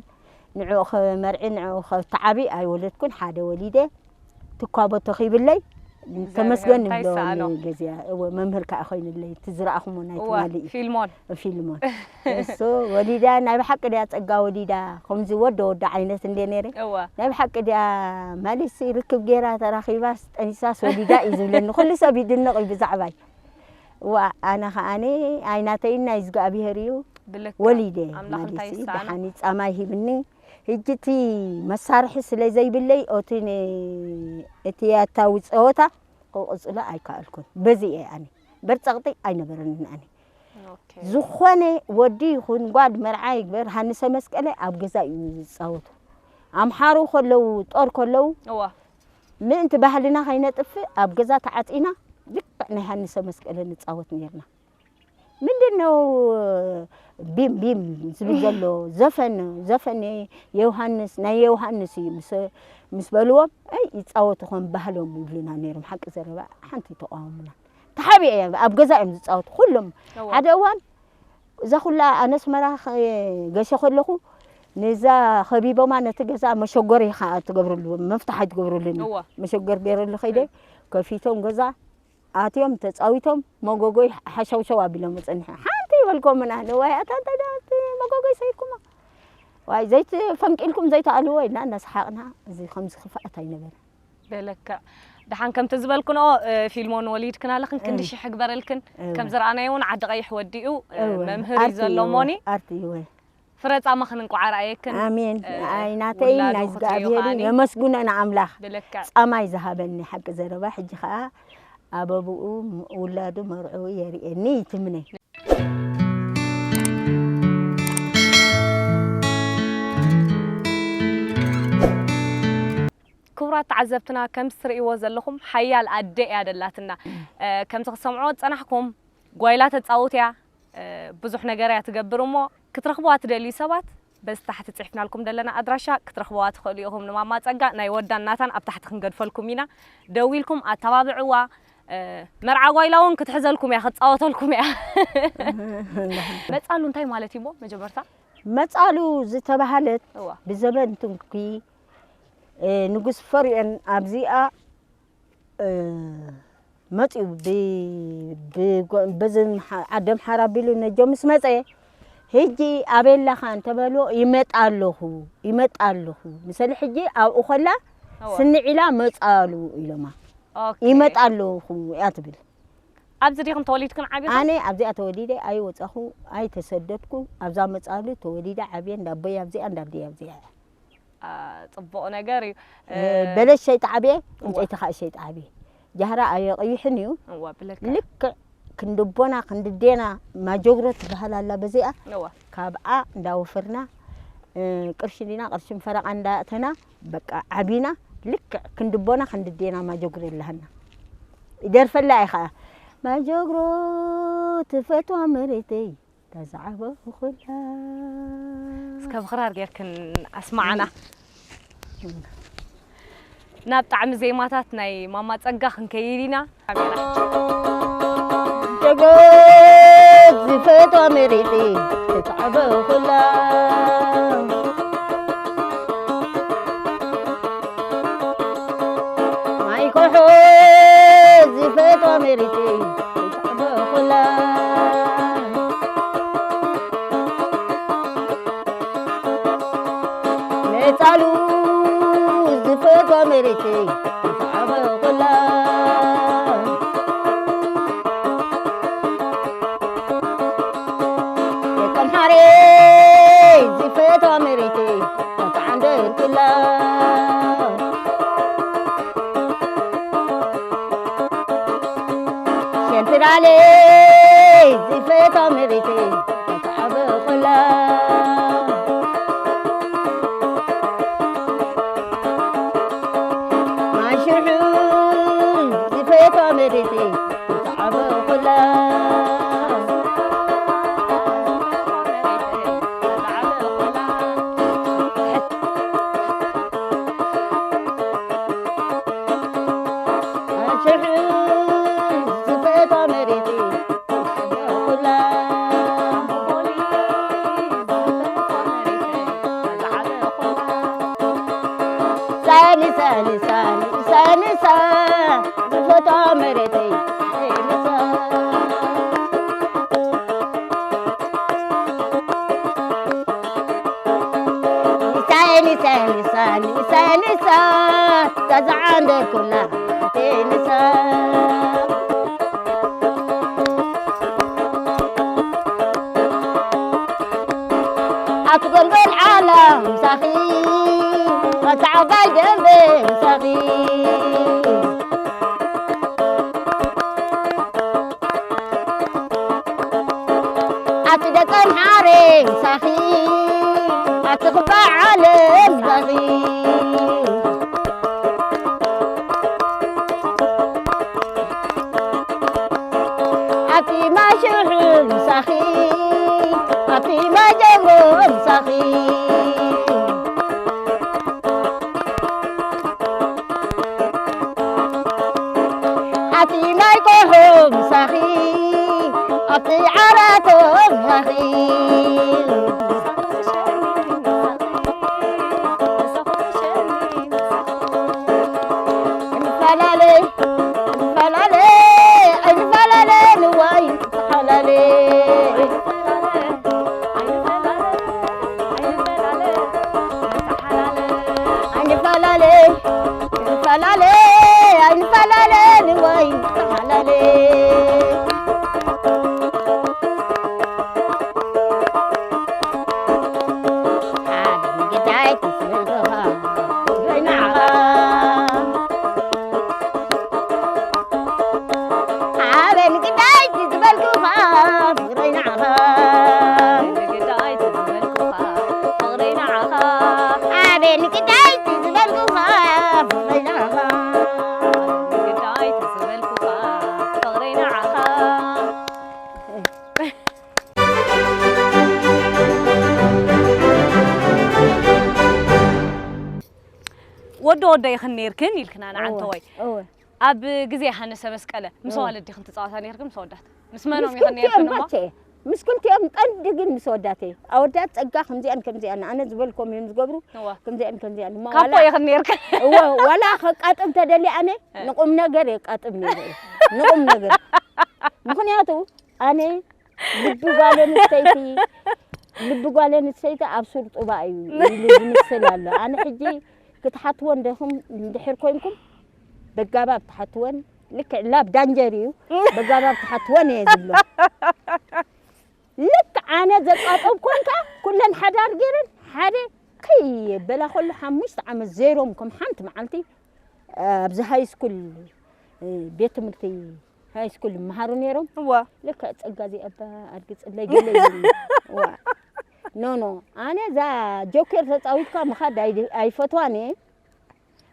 ንዕኡ ከመርዒ፣ ንዕኡ ከተዓቢ ኣይወለድኩን። ሓደ ወሊደ። ትኳቦ ተኺብለይ። እግዚኣብሔር ተመስገን እንታይ ይብሎ ይሰኣኖ? ንገዚኣ። እወ፣ መምህር ከኣ ኮይንለይ። እቲ ዝረኣኹሞ ናይ እወ፣ ትማሊ እዩ። ፊልሞን። ፊልሞን። እሱ ወሊዳ ናይ ብሓቂ ድያ ጸጋ ወሊዳ፣ ከምዚ ወደ ወደ ዓይነት እንደ ነይረ። እወ። ናይ ብሓቂ ድያ ማለትሲ ርክብ ገይራ ተራኺባስ ጠኒሳስ ወሊዳ እዩ ዝብለኒ። ኩሉ ሰብ ይድነቕ እዩ ብዛዕባይ። እዋ፣ ኣነ ኸኣኒ ኣይናተይን ናይ እግዚኣብሔር እዩ። ብልክዕ። ወሊደ ኣምላኽ እንታይ ማለትሲ ይሰኣኖ? ደሓን ጻማ ሂብኒ። ሕጂ እቲ መሳርሒ ስለ ዘይብለይ፣ ኦቲ ን-፣ እቲ ያታዊ ጸወታ ክቕጽሎ ኣይከኣልኩን። በዚ እየ ኣነ። በር ጸቕጢ ኣይነበረንን ኣነ። ኦኬ። ዝኾነ ወዲ ይኹን ጓል መርዓ ይግበር፣ ሃንሰ መስቀለ ኣብ ገዛ እዩ ዝጻወቱ። ኣምሓሩ ከለዉ፣ ጦር ከለዉ፣ እዋ። ምእንቲ ባህልና ከይነጥፍእ ኣብ ገዛ ተዓጺና ልክዕ ናይ ሃንሰ መስቀለ ንጻወት ነይርና። ምንድን ነው ቢም ቢም ዝብል ዘሎ? ዘፈን፣ ዘፈን የውሃንስ፣ ናይ የውሃንስ እዩ ምስ፣ ምስ በልዎም፣ ኣይ ይጻወቱ ከም ባህሎም ይብሉና ነይሮም። ሓቂ ዘረባ ሓንቲ ተቃወሙና። ተሓቢኤ እየ፣ ኣብ ገዛ እዮም ዝጻወቱ ኩሎም። እዋ። ሓደ እዋን እዛ ኩላ ኣነ ኣስመራ ኸ-፣ ገሸ ከለኹ ነዛ ከቢቦማ ነቲ ገዛ መሸጎሪ ኢኻ ትገብርሉ፣ መፍትሕ ኣይትገብርሉን። እዋ። መሸጎር ገይረሉ ከይደ፣ ከፊቶም ገዛ ኣትዮም ተጻዊቶም መጎጎይ ሓሸውሸው ኣቢሎም ጸኒሖም። ሓንቲ ይበልኮምን ኣነ፣ ዋይ ኣታ እንታይ ደኣ እቲ መጎጎይ ሰይድኩማ? ዋይ ዘይትፈንቂልኩም ዘይትኣልዎ ኢልና እናሰሓቕና፣ እዚ ከምዚ ክፍኣት ኣይነበረን። ብልክዕ። ደሓን ከምቲ ዝበልክንኦ፣ እ፣ ፊልሞን ወሊድክን ኣለኽን፣ ክንዲ እም። ሽሕ ግበረልክን። እወ። ከም ዝረኣናዮ እውን ዓዲ ቀይሕ ወዲኡ፣ እ፣ እወ። መምህር እዩ ኣርቲ ዘሎ እወ፣ ሞኒ። ኣርቲ እወ። ፍረ ጻማኽን እንቋዕ ኣርኣየክን። ኣሜን። እ፣ ኣይ ናተይ ውላዱ ናይ ክትርእዩ እግዚኣብሔር ከኣኒ። የመስግኖ ንኣምላኽ። ብልክዕ። ጻማይ ዝሃበኒ ሓቂ ዘረባ፣ ሕጂ ኸኣ ኣበብኡ ውላዱ መርዕኡ የርእየኒ ይትምነ። ክቡራት ተዓዘብትና፣ ከም እትርእይዎ ዘለኹም ሓያል ኣደ እያ ደላትና። እ፣ ከምቲ ክትሰምዕዎ ዝጸናሕኩም፣ ጓይላ ተጻውት እያ፣ እ፣ ብዙሕ ነገር እያ ትገብር። እሞ ክትረኽብዋ ትደልዩ ሰባት፣ በዚ ታሕቲ ጽሒፍናልኩም ዘለና ኣድራሻ ክትረኽብዋ ትኽእሉ ኢኹም። ንማማ ጸጋ ናይ ወዳን ናታን ኣብ ታሕቲ ክንገድፈልኩም ኢና። ደዊልኩም ኣተባብዕዋ። መርዓ ጓይላ እውን ክትሕዘልኩም እያ፣ ክትፃወተልኩም እያ። መፃሉ እንታይ ማለት እዩ እሞ መጀመርታ? መፃሉ ዝተባህለት እዋ። ብዘበን ትንኪ ንጉስ ፈርኦን ኣብዚኣ መፅኡ በዚ ዓደምሓራ ኣቢሉ ነጆ ምስ መፀ፣ ሕጂ ኣበይ ኣለኻ እንተበልዎ፣ ይመጣ ኣለኹ፣ ይመጣ ኣለኹ። ምሰሊ ሕጂ ኣብኡ ከላ ስንዒላ መፃሉ ኢሎማ። ይመጣ ኣለኹ እያ ትብል። ኣብዚ ዲኹም ተወሊድክን ዓቢኹም? ኣነ ኣብዚኣ ተወሊደ ኣይወፃኹ ኣይተሰደድኩ። ኣብዛ መፃሉ ተወሊደ ዓብየ፣ እንዳቦይ ኣብዚኣ እንዳብደይ ኣብዚኣ። ጽቡቕ ነገር እዩ። በለስ ሸይጣ ዓብየ፣ ዕንጨይቲ ከዓ ሸይጣ ዓብየ። ጃህራ ኣየቕይሕን እዩ። እዋ ብለካ። ልክዕ ክንድቦና ክንድዴና ማጆግሮ ትበሃል ኣላ በዚኣ። እዋ ካብኣ እንዳወፈርና ቅርሺ ዲና ቅርሽን ፈረቓ እንዳእተና በቃ ዓቢና። ልክዕ ክንድቦና ክንድዴና ማጆግሮ ኣለሃና። ይደርፈላ እየ ከዓ ማጆግሮ ትፈትዋ መሬተይ ተዛዕበኹላ። እስከ ብኽራር ጌርክን ኣስማዓና። ናብ ጣዕሚ ዜማታት ናይ ማማ ጸጋ ክንከይድ ኢና። ጀጎት ዝፈትዋ መሬተይ ተዛዕበኹላ። ማይ ኮሖ ዝፈትዋ መሬተይ ተዛዕበኹላ። መፃሉ ዝፈትዋ መሬተይ ተዛዕበኹላ። ደቀምሓረ ዝፈትዋ መሬተይ ተተዓንደርኩላ። ሸንትራለ ዝፈትዋ መሬተይ ተተዓበኹላ። ማሽሑ ዝፈትዋ መሬተይ ተተዓበኹላ። ሳኒ ሳኒ ሳኒ ሳኒ ሳ ዝፈትዋ መሬተይ ሳኒ ሳ ኒሳ ኒሳ ኒሳ ኒሳ ኒሳ ተዛዓንደርኩላ ኒሳ ኣቲ ጎልጎል ዓላ ምሳኺ ኣቲ ዓባይ ደንበ ምሳኺ ኣቲ ደቀምሓረ ምሳኺ ኣቲ ክፋ ዓለም ምሳኺ ኣቲ ማሽሑ ምሳኺ ኣቲ ማጀጎ ምሳኺ ኣቲ ናይ ኮሆ ምሳኺ ኣቲ ዓራቶ ምሳኺ ንፈላለ ንፈላለ ኣይንፈላለ ንዋይ ተሓላለ ኣይንፈላለ ንፈላለ ኣይንፈላለ ንዋይ ተሓላለ ወዲ ወዶ ኢኽን ነይርክን ኢልክና ንዓንተወይ። ኣብ ግዜ ሃነሰ መስቀለ ምስ ኣዋልድ ዲኽን ትጻወታ ነይርክን ምስ ኣወዳት? ምስ መኖም ኢኽን ነይርክን እሞ? ምስ ክልቲኦም ቀንዲ ግን ምስ ኣወዳተይ። ኣወዳት ጸጋ ከምዚኣን ከምዚኣን ኣነ ዝበልኮም እዮም ዝገብሩ። እወ። ከምዚኣን ከምዚኣን እሞ ካፖ ዋላ ኢኽን ነይርክን። እወ፣ ዋላ ከቃጥም ተደልየ ኣነ ንቁም ነገር የቃጥም ነይረ እየ። ንቁም ነገር። ምኽንያቱ ኣነ ልቢ ጓል ኣንስተይቲ፣ ልቢ ጓል ኣንስተይቲ ኣብ ሱር ጡባ እዩ ኢሉ ዝምስል ኣሎ። ኣነ ሕጂ ክትሓትዎ እንደኹም እንድሕር ኮንኩም በጋባብ ትሓትወን ልክዕ ላብ ዳንጀር እዩ። በጋባብ ትሓትወን እየ ዝብሎ። ልክ ኣነ ዘቃጠብ ኮንካ ኩለን ሓዳር ገይረን ሓደ ከይበላ ከሎ ሓሙሽተ ዓመት ዘይሮም ከም ሓንቲ መዓልቲ ኣብዚ ሃይ ስኩል ቤት ትምህርቲ ሃይ ስኩል ይመሃሩ ነይሮም። እዋ። ልክዕ ጸጋ እዚኣባ ኣድግጽለይ ገለ ይብሉ። እዋ። ኖ፣ ኖ። ኣነ እዛ ጆኬር ተጻዊትካ ምኻድ ኣይ-፣ ኣይፈትዋን እየ።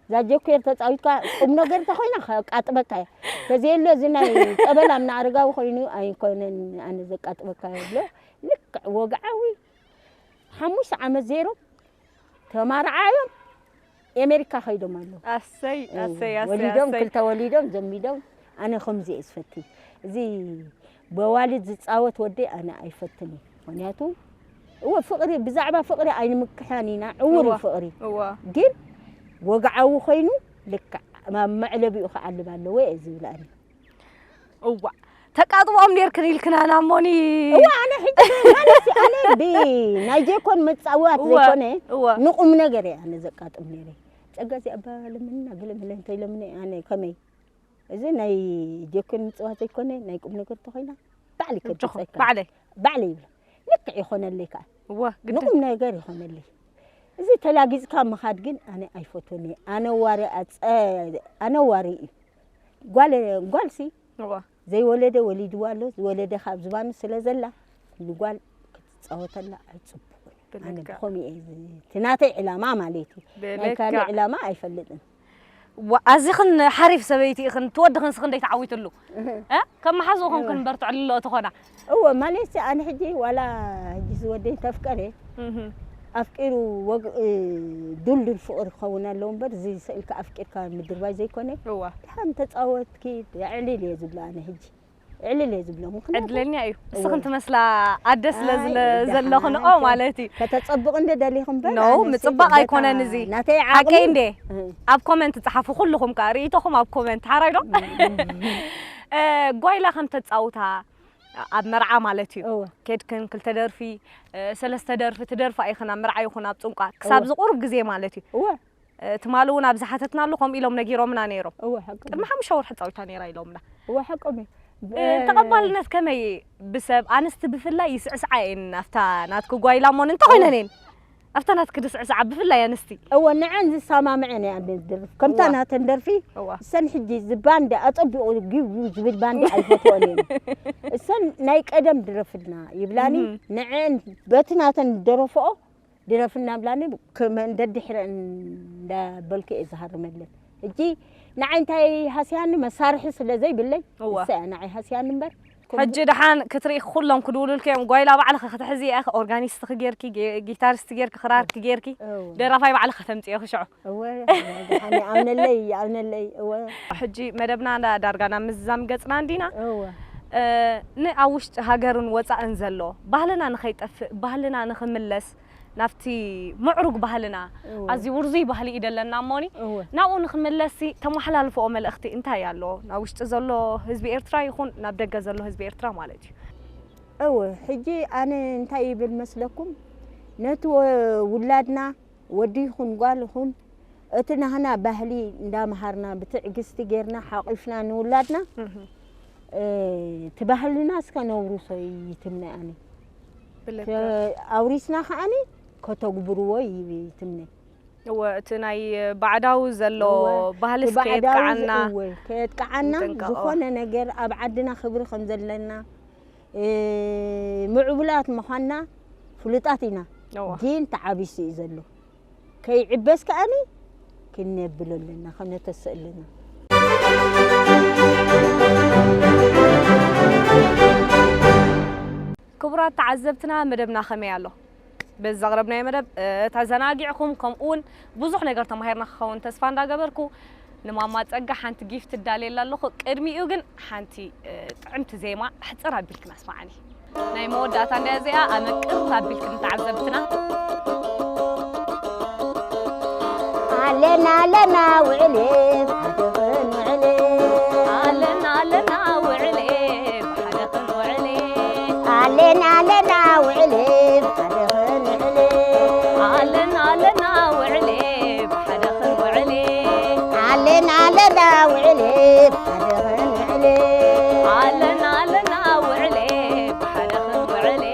እዛ ጆኬር ተጻዊትካ ቁም ነገር እንተኾይና ከቃጥበካ እየ። ተዘየሎ እዚ ናይ ጸበል ኣብ ንኣረጋዊ ኮይኑ ኣይኮነን ኣነ ዘቃጥበካ ይብሎ። ልክዕ ወግዓዊ ሓሙሽተ ዓመት ዘይሮም ተማርዓዮም ኤሜሪካ ከይዶም ኣለዉ። ኣሰይ፣ እው፣ ኣሰይ፣ ኣሰይ፣ ወሊዶም፣ ኣሰይ። ክልተ ወሊዶም፣ ዘሚዶም፣ ኣነ ከምዚ እየ ዝፈቲ። እዚ በዋሊድ ዝጻወት ወዲ ኣነ ኣይፈትን እየ። ምኽንያቱ፣ እወ፣ ፍቕሪ፣ ብዛዕባ ፍቕሪ ኣይንምክሐን ኢና፣ ዕውር እዩ እዋ፣ ፍቕሪ። እዋ። ግን ወግዓዊ ኮይኑ ልክዕ ኣብ መዕለቢኡ ክዓልብ ኣለዎ እየ ዝብል ኣነ። እዋ፣ ተቃጥብኦም ኔርክን ኢልክናና እሞኒ። እዋ፣ ኣነ ሕጂ ብ-፣ ማለት ኣነ ብ-፣ ናይ ጀኮን ምጽዋት እዋ፣ ዘይኮነ፣ እዋ። ንቁም ነገር እየ ኣነ ዘቃጥም ኔረ። ጸጋ እዚኣ እባ ለምንና ገለ መለ እንተይለምነ ኣነ ከመይ? እዚ ናይ ጀኮን ምጽዋት ዘይኮነ፣ ናይ ቁም ነገር ተኾይና፣ ባዕሊ እጆኹም፣ ከብጸካ። ባዕለይ። ባዕለይ ይብሎ። ልክዕ ይኾነለይ ከኣ። እዋ፣ ግድን። ንቁም ነገር ይኾነለይ። እዚ ተላጊጽካ ምኻድ ግን ኣነ ኣይፈትዎን እየ። ኣነዋሪ ኣጸ-፣ ኣነዋሪ እዩ። ጓል፣ ጓልሲ እዋ። ዘይወለደ ወሊድዋ ኣሎ፣ ዝወለደ ካብ ዝባኑ ስለ ዘላ፣ ንጓል ክትጻወተላ ኣይጽቡቕን። ኣነ ብልክዕ። ብኸምኡ እየ ዝ-፣ እቲ ናተይ ዕላማ ማለት እዩ። ናይ ብልክዕ። ካልእ ዕላማ ኣይፈልጥን። ዋ፣ ኣዚኽን ሓሪፍ ሰበይቲ ኢኽን፣ እቲ ወድኽን ስኽን ደይ ተዓዊትሉ። እህ። እ? ከም መሓዝኡ ኮንክን እወ። በርትዕሉ ኣለዎ ተኾና። እወ፣ ማለት ኣነ ሕጂ ዋላ ሕጂ ዝወደይ ተፍቀረ፣ እህ። ኣፍቂሩ ወግ-፣ እ፣ ዱልዱል ፍቕሪ ክኸውን ኣለዎ እምበር፣ እዚ ስእልካ ኣፍቂርካ ምድርባይ ዘይኮነ። እወ። ድሓን ተጻወትኪ፣ የዕሊል እየ ዝብሎ ኣነ ሕጂ። ዕልል እየ ዝብሎ። ምኽንያቱ ዕድለኛ እዩ። እወ። እስኽን ትመስላ ኣደ ስለ ኣይ፣ ዝለ-፣ ደሓን ዘለኽንኦ ከ-፣ ማለት እዩ። ከተጸብቕ እንደ ደሊኹ እምበር፣ ኖ፣ ኣነ ምጽባቕ ሴት ኣይኮነን በታ እዚ። ናተይ ሓቀይ ዓቕሚ እንዴ? እ። ኣብ ኮመንት ጸሓፉ፣ ኩልኹም ከኣ ርእይቶኹም ኣብ ኮመንት፣ ሓራይ ዶ? እ፣ እ፣ እ። እ፣ ጓይላ ከም ተጻውታ ኣብ መርዓ ማለት እዩ። እወ። ኬድክን ክልተ ደርፊ፣ እ፣ ሰለስተ ደርፊ ትደርፋ ኢኽን ኣብ መርዓ ይኹን ኣብ ጽንቋ፣ ክሳብ እወ። ዝቑርብ ግዜ ማለት እዩ። እወ። እ፣ ትማሊ እውን ኣብ ዝሓተትናሉ ከምኡ ኢሎም ነጊሮምና ነይሮም። እወ፣ ሓቂ ቅድሚ ሓሙሽተ ወርሒ ጻዊታ ነይራ ኢሎምና። እወ፣ ሓቆም እዩ። እ፣ ብ-፣ ተቐባልነት ከመይ ብሰብ ኣንስቲ ብፍላይ ይስዕስዓ እየን ኣብታ ናትኪ ጓይላ እሞን እንተኾይነን እወ። እየን። ኣብታ ናትኪ ዝስዕስዓ ብፍላይ ኣንስቲ። እወ፣ ንዐን ዝሰማምዐን እየ ኣነ ዝድርፍ። ከምታ እወ። ናተን ደርፊ፣ እወ። እሰን ሕጂ ዝባንዲ ኣጸቢቑ ጊው ጊው ዝብል ባንዲ ኣይፈትወን እየን። እሰን ናይ ቀደም ድረፍልና ይብላኒ፣ እህ። ንዐን በቲ ናተን ዝደረፍኦ ድረፍና ብላኒ፣ ክመ-፣ እንደ ድሕረን እንዳበልኩ እየ ዝሃርመለን። ሕጂ ንዓይ እንታይ ሃስያኒ፣ መሳርሒ ስለ ዘይብለይ፣ እወ። ንሳ እያ ንዓይ ሃስያኒ እምበር። ሕጂ ደሓን ክትርኢ ኩሎም ክድውሉልኪ እዮም። ጓይላ ባዕልኺ ክትሕዚ እያ፣ ኦርጋኒስትኺ ጌርኪ፣ ጌ-፣ ጊታሪስት ጌርኪ፣ ክራርኪ ጌርኪ፣ እወ። ደራፋይ ባዕልኺ ከተምጽእዮ ሽዑ። እወ፣ ደሓን ይኣምነለይ፣ ይኣምነለይ፣ እወ። ሕጂ መደብና እንዳ-፣ ዳርጋ ናብ ምዝዛም ገጽና እንዲና። እወ። እ፣ ንኣብ ውሽጢ ሃገርን ወጻእን ዘሎ ባህልና ንኸይጠፍእ፣ ባህልና ንኽምለስ፣ ናብቲ ምዕሩግ ባህልና፣ እወ። ኣዝዩ ውርዙይ ባህሊ እዩ ደለና እሞኒ፣ እወ። ናብኡ ንኽምለስሲ ተመሓላልፍኦ መልእኽቲ እንታይ ኣሎ? ናብ ውሽጢ ዘሎ ህዝቢ ኤርትራ ይኹን ናብ ደገ ዘሎ ህዝቢ ኤርትራ ማለት እዩ። እወ፣ ሕጂ ኣነ እንታይ ይብል መስለኩም? ነቲ ወ-፣ ውላድና፣ ወዲ ይኹን ጓል ይኹን፣ እቲ ናህና ባህሊ እንዳመሃርና፣ ብትዕግስቲ ጌርና ሓቒፍና ንውላድና፣ እህ። እ፣ እቲ ባህልና እስከ ነውርሶ ይትምነ ኣነ። ብልክዕ። ከ-፣ ኣውሪስና ከኣኒ ከተግብርዎ ይትምነ። እወ፣ እቲ ናይ ባዕዳዊ ዘሎ እወ፣ ባህሊ እቲ እስከ ባዕዳዊ የጥቅዓና፣ ዝ-፣ እወ፣ ከየጥቅዓና ንጥንቀቆ። ዝኾነ ነገር ኣብ ዓድና ክብሪ ከም ዘለና፣ እ፣ ምዕቡላት ምዃንና ፍሉጣት ኢና። እወ። ግን ተዓቢሱ እዩ ዘሎ። ከይዕበስ ከኣኒ ክነብሎ ኣለና፣ ከነተስእ ኣለና። ክቡራት ተዓዘብትና፣ መደብና ከመይ ኣሎ? በዚ ዘቕረብናዮ መደብ፣ እ፣ ተዘናጊዕኩም፣ ከምኡ እውን ብዙሕ ነገር ተማሂርና ክኸውን ተስፋ እንዳገበርኩ፣ ንማማ ጸጋ ሓንቲ ጊፍት እዳልየላ ኣለኹ። ቅድሚኡ ግን ሓንቲ፣ እ፣ ጥዕምቲ ዜማ ሕጽር ኣቢልክን ኣስማዓኒ። ናይ መወዳእታ እንድያ እዚኣ፣ ኣመቅር ኣቢልክን ተዓዘብትና። ኣለና ኣለና ውዕሌ ብሓደ ክንውዕሌ። ኣለና ኣለና ውዕሌ ብሓደ ክንውዕሌ። ኣለና ኣለና ውዕሌ ብሓደ ክንውዕሌ። ኣለና ኣለና ውዕሌ ብሓደ ክንውዕሌ። ኣለና ኣለና ውዕሌ ብሓደ ክንውዕሌ። ኣለና ኣለና ውዕሌ ብሓደ ክንውዕሌ።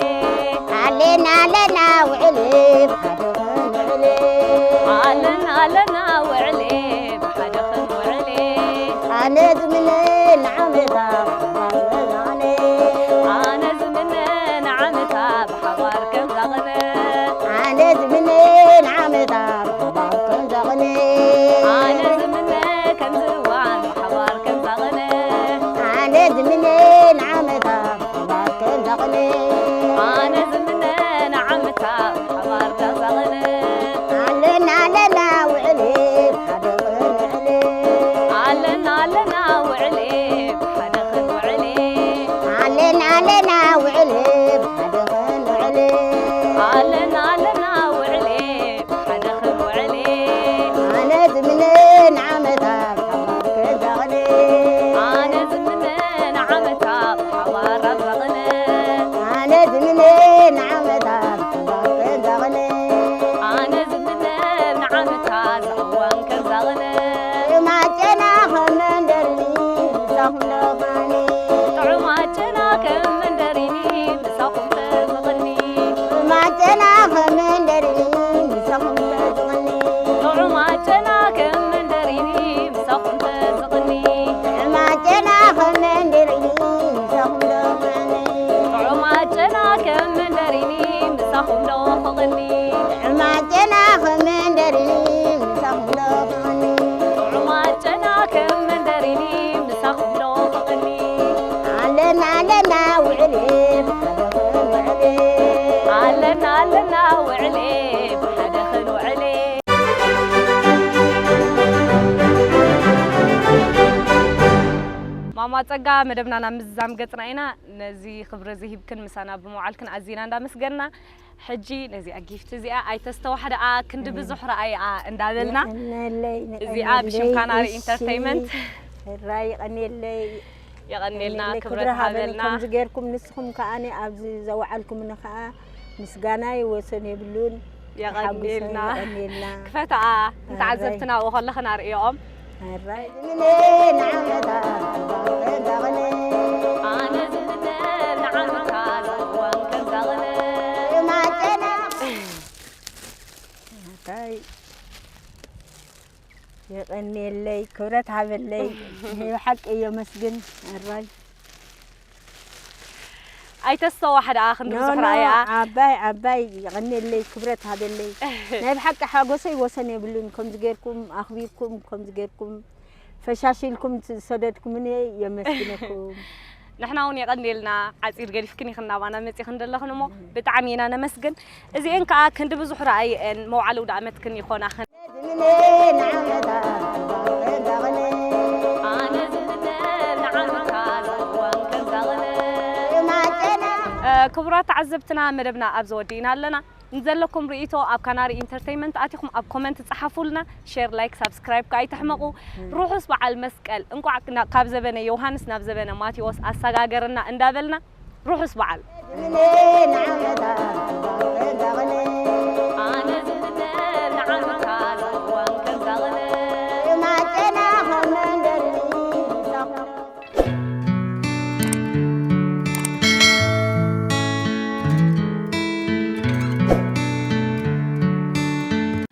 ኣለና ኣለና ውዕሌ ብሓደ ክንውዕሌ። ኣለና ኣለና ውዕሌ ብሓደ ክንውዕሌ። ኣነ ዝምነ ንዓመታ ብሓባር ከምዛቕነ። ኣነ ዝምነ ንዓመታ ብሓባር ከምዛቕነ። ኣነ ዝምነ ንዓመታ ብሓባር ከምዛቕነ። ኣነ ዝምነ ከምዚ እዋን ብሓባር ከምዛቕነ። ኣነ ዝምነ ንዓመታ ብሓባር ከምዛቕነ። ኣነ ዝምነ ንዓመታ ብሓባር ከምዛቕነ። ኣለና ኣለና ውዕሌ ብሓደ ክንውዕሌ። ኣለና ኣለና ውዕሌ ብሓደ ክንውዕሌ። ኣለና ኣለና ውዕሌ ብሓደ ክንውዕሌ። ኣለና ኣለና ውዕሌ ብሓደ ክንውዕሌ። ኣነ ዝምነ ንዓመታ ብሓባር ከምዛቕነ። ኣነ ዝምነ ንዓመታ ብሓባር ከምዛቕነ። ኣነ ዝምነ ንዓመታ ብሓባር ከምዛቕነ። ኣነ ዝምነ ንዓመታ ዝዕወን ከምዛቕነ። ማጨና ከመንደርኒ ምሳኹም ዶ ኾኒ። ጥዑም ኣጨና ከም መንደሪኒ ምሳኹም ተዝቕኒ። ጥዑም ኣጨና ከም መንደሪኒ ምሳኹም ተዝቕኒ። ጥዑም ኣጨና ከም መንደሪኒ ምሳኹም ተዝቕኒ። ጥዑም ኣጨና ከም መንደሪኒ ምሳኹም ዶ ኾኒ። ጥዑም ኣጨና ከም መንደሪኒ ምሳኹም ዶ ኾቕኒ። ጥዑም ኣጨና ከም መንደሪኒ ምሳኹም ዶ ኾቕኒ። ጥዑም ኣጨና ከም መንደሪኒ ምሳኹም ዶ ኾቕኒ። ኣለና ኣለና ውዕሌ ብሓደ ክንውዕሌ። ኣለና ኣለና ውዕሌ ብሓደ ክንውዕሌ። ማማ ጸጋ፣ መደብና ናብ ምዝዛም ገጽና ኢና። ነዚ ክብሪ እዚ ሂብክን ምሳና ብምውዓልክን ኣዚና እንዳመስገንና። ሕጂ ነዚኣ ጊፍት እዚኣ ኣይተስተዋሕደኣ፣ ክንዲ ብዙሕ ረኣይኣ እንዳበልና፣ የቐንየለይ፣ እዚኣ የቐንየለይ። ብሽም ካናሪ እሺ። ኢንተርተይመንት። ሕራይ የቐንየለይ። የቐንየልና፣ የቐንየለይ፣ ክብረት ክብሪ ሃበኒ። ሃበልና። ከምዚ ጌርኩም ንስኹም ከኣ ኣብዚ ዘውዓልኩምኒ ከኣ ምስጋናይ ወሰን የብሉን። የቐንየልና። የቐንየልና። ክፈትኣ፣ ንተዓዘብትና ሕራይ። ኣብኡ ከለኽን ኣርእዮም። ሕራይ። ዝምነ ንዓመታ ዝዕወን ከምዛቕነ። ኣነ ዝምነ ንዓመታ ዝዕወን ከምዛቕነ። ማጨና። ሕራይ። የቐንየለይ፣ ክብረት ሃበለይ። ናይ ብሓቂ የመስግን። ሕራይ። ኣይተስተዋሕደኣ ክንዲ ኖ፣ ብዙሕ ኖ፣ ረኣያ። ዓባይ፣ ዓባይ የቐንየለይ፣ ክብረት ሃበለይ። ናይ ብሓቂ ሓጎሰይ ወሰን የብሉን። ከምዚ ጌርኩም ኣኽቢርኩም፣ ከምዚ ጌርኩም ፈሻሽ ኢልኩም ዝሰደድኩምኒ የመስግነኩም። ንሕና እውን የቐንየልና፣ ዓጺድ ገዲፍክን ኢኽን ናባና መጺኽን ዘለኽን እሞ ብጣዕሚ ኢና ነመስግን። እዚኤን ከኣ ክንዲ ብዙሕ ረኣየን መውዓሊ ውደ ኣመትክን ይኾናኽን። ኣነ ዝምነ ንዓመታ ዝዕወን ከምዛቕነ። እ፣ ክቡራት ተዓዘብትና፣ መደብና ኣብዚ ወዲእና ኣለና። ንዘለኩም ርእይቶ ኣብ ካናሪ ኢንተርተይመንት ኣቲኹም ኣብ ኮመንት ጸሓፉልና። ሼር፣ ላይክ፣ ሳብስክራይብ ከኣ ኣይትሕመቑ። ርሑስ በዓል መስቀል። እንቋዕ ናብ፣ ካብ ዘበነ ዮሃንስ ናብ ዘበነ ማቴዎስ ኣሰጋገረና እንዳበልና ርሑስ በዓል። ዝምነ ንዓመታ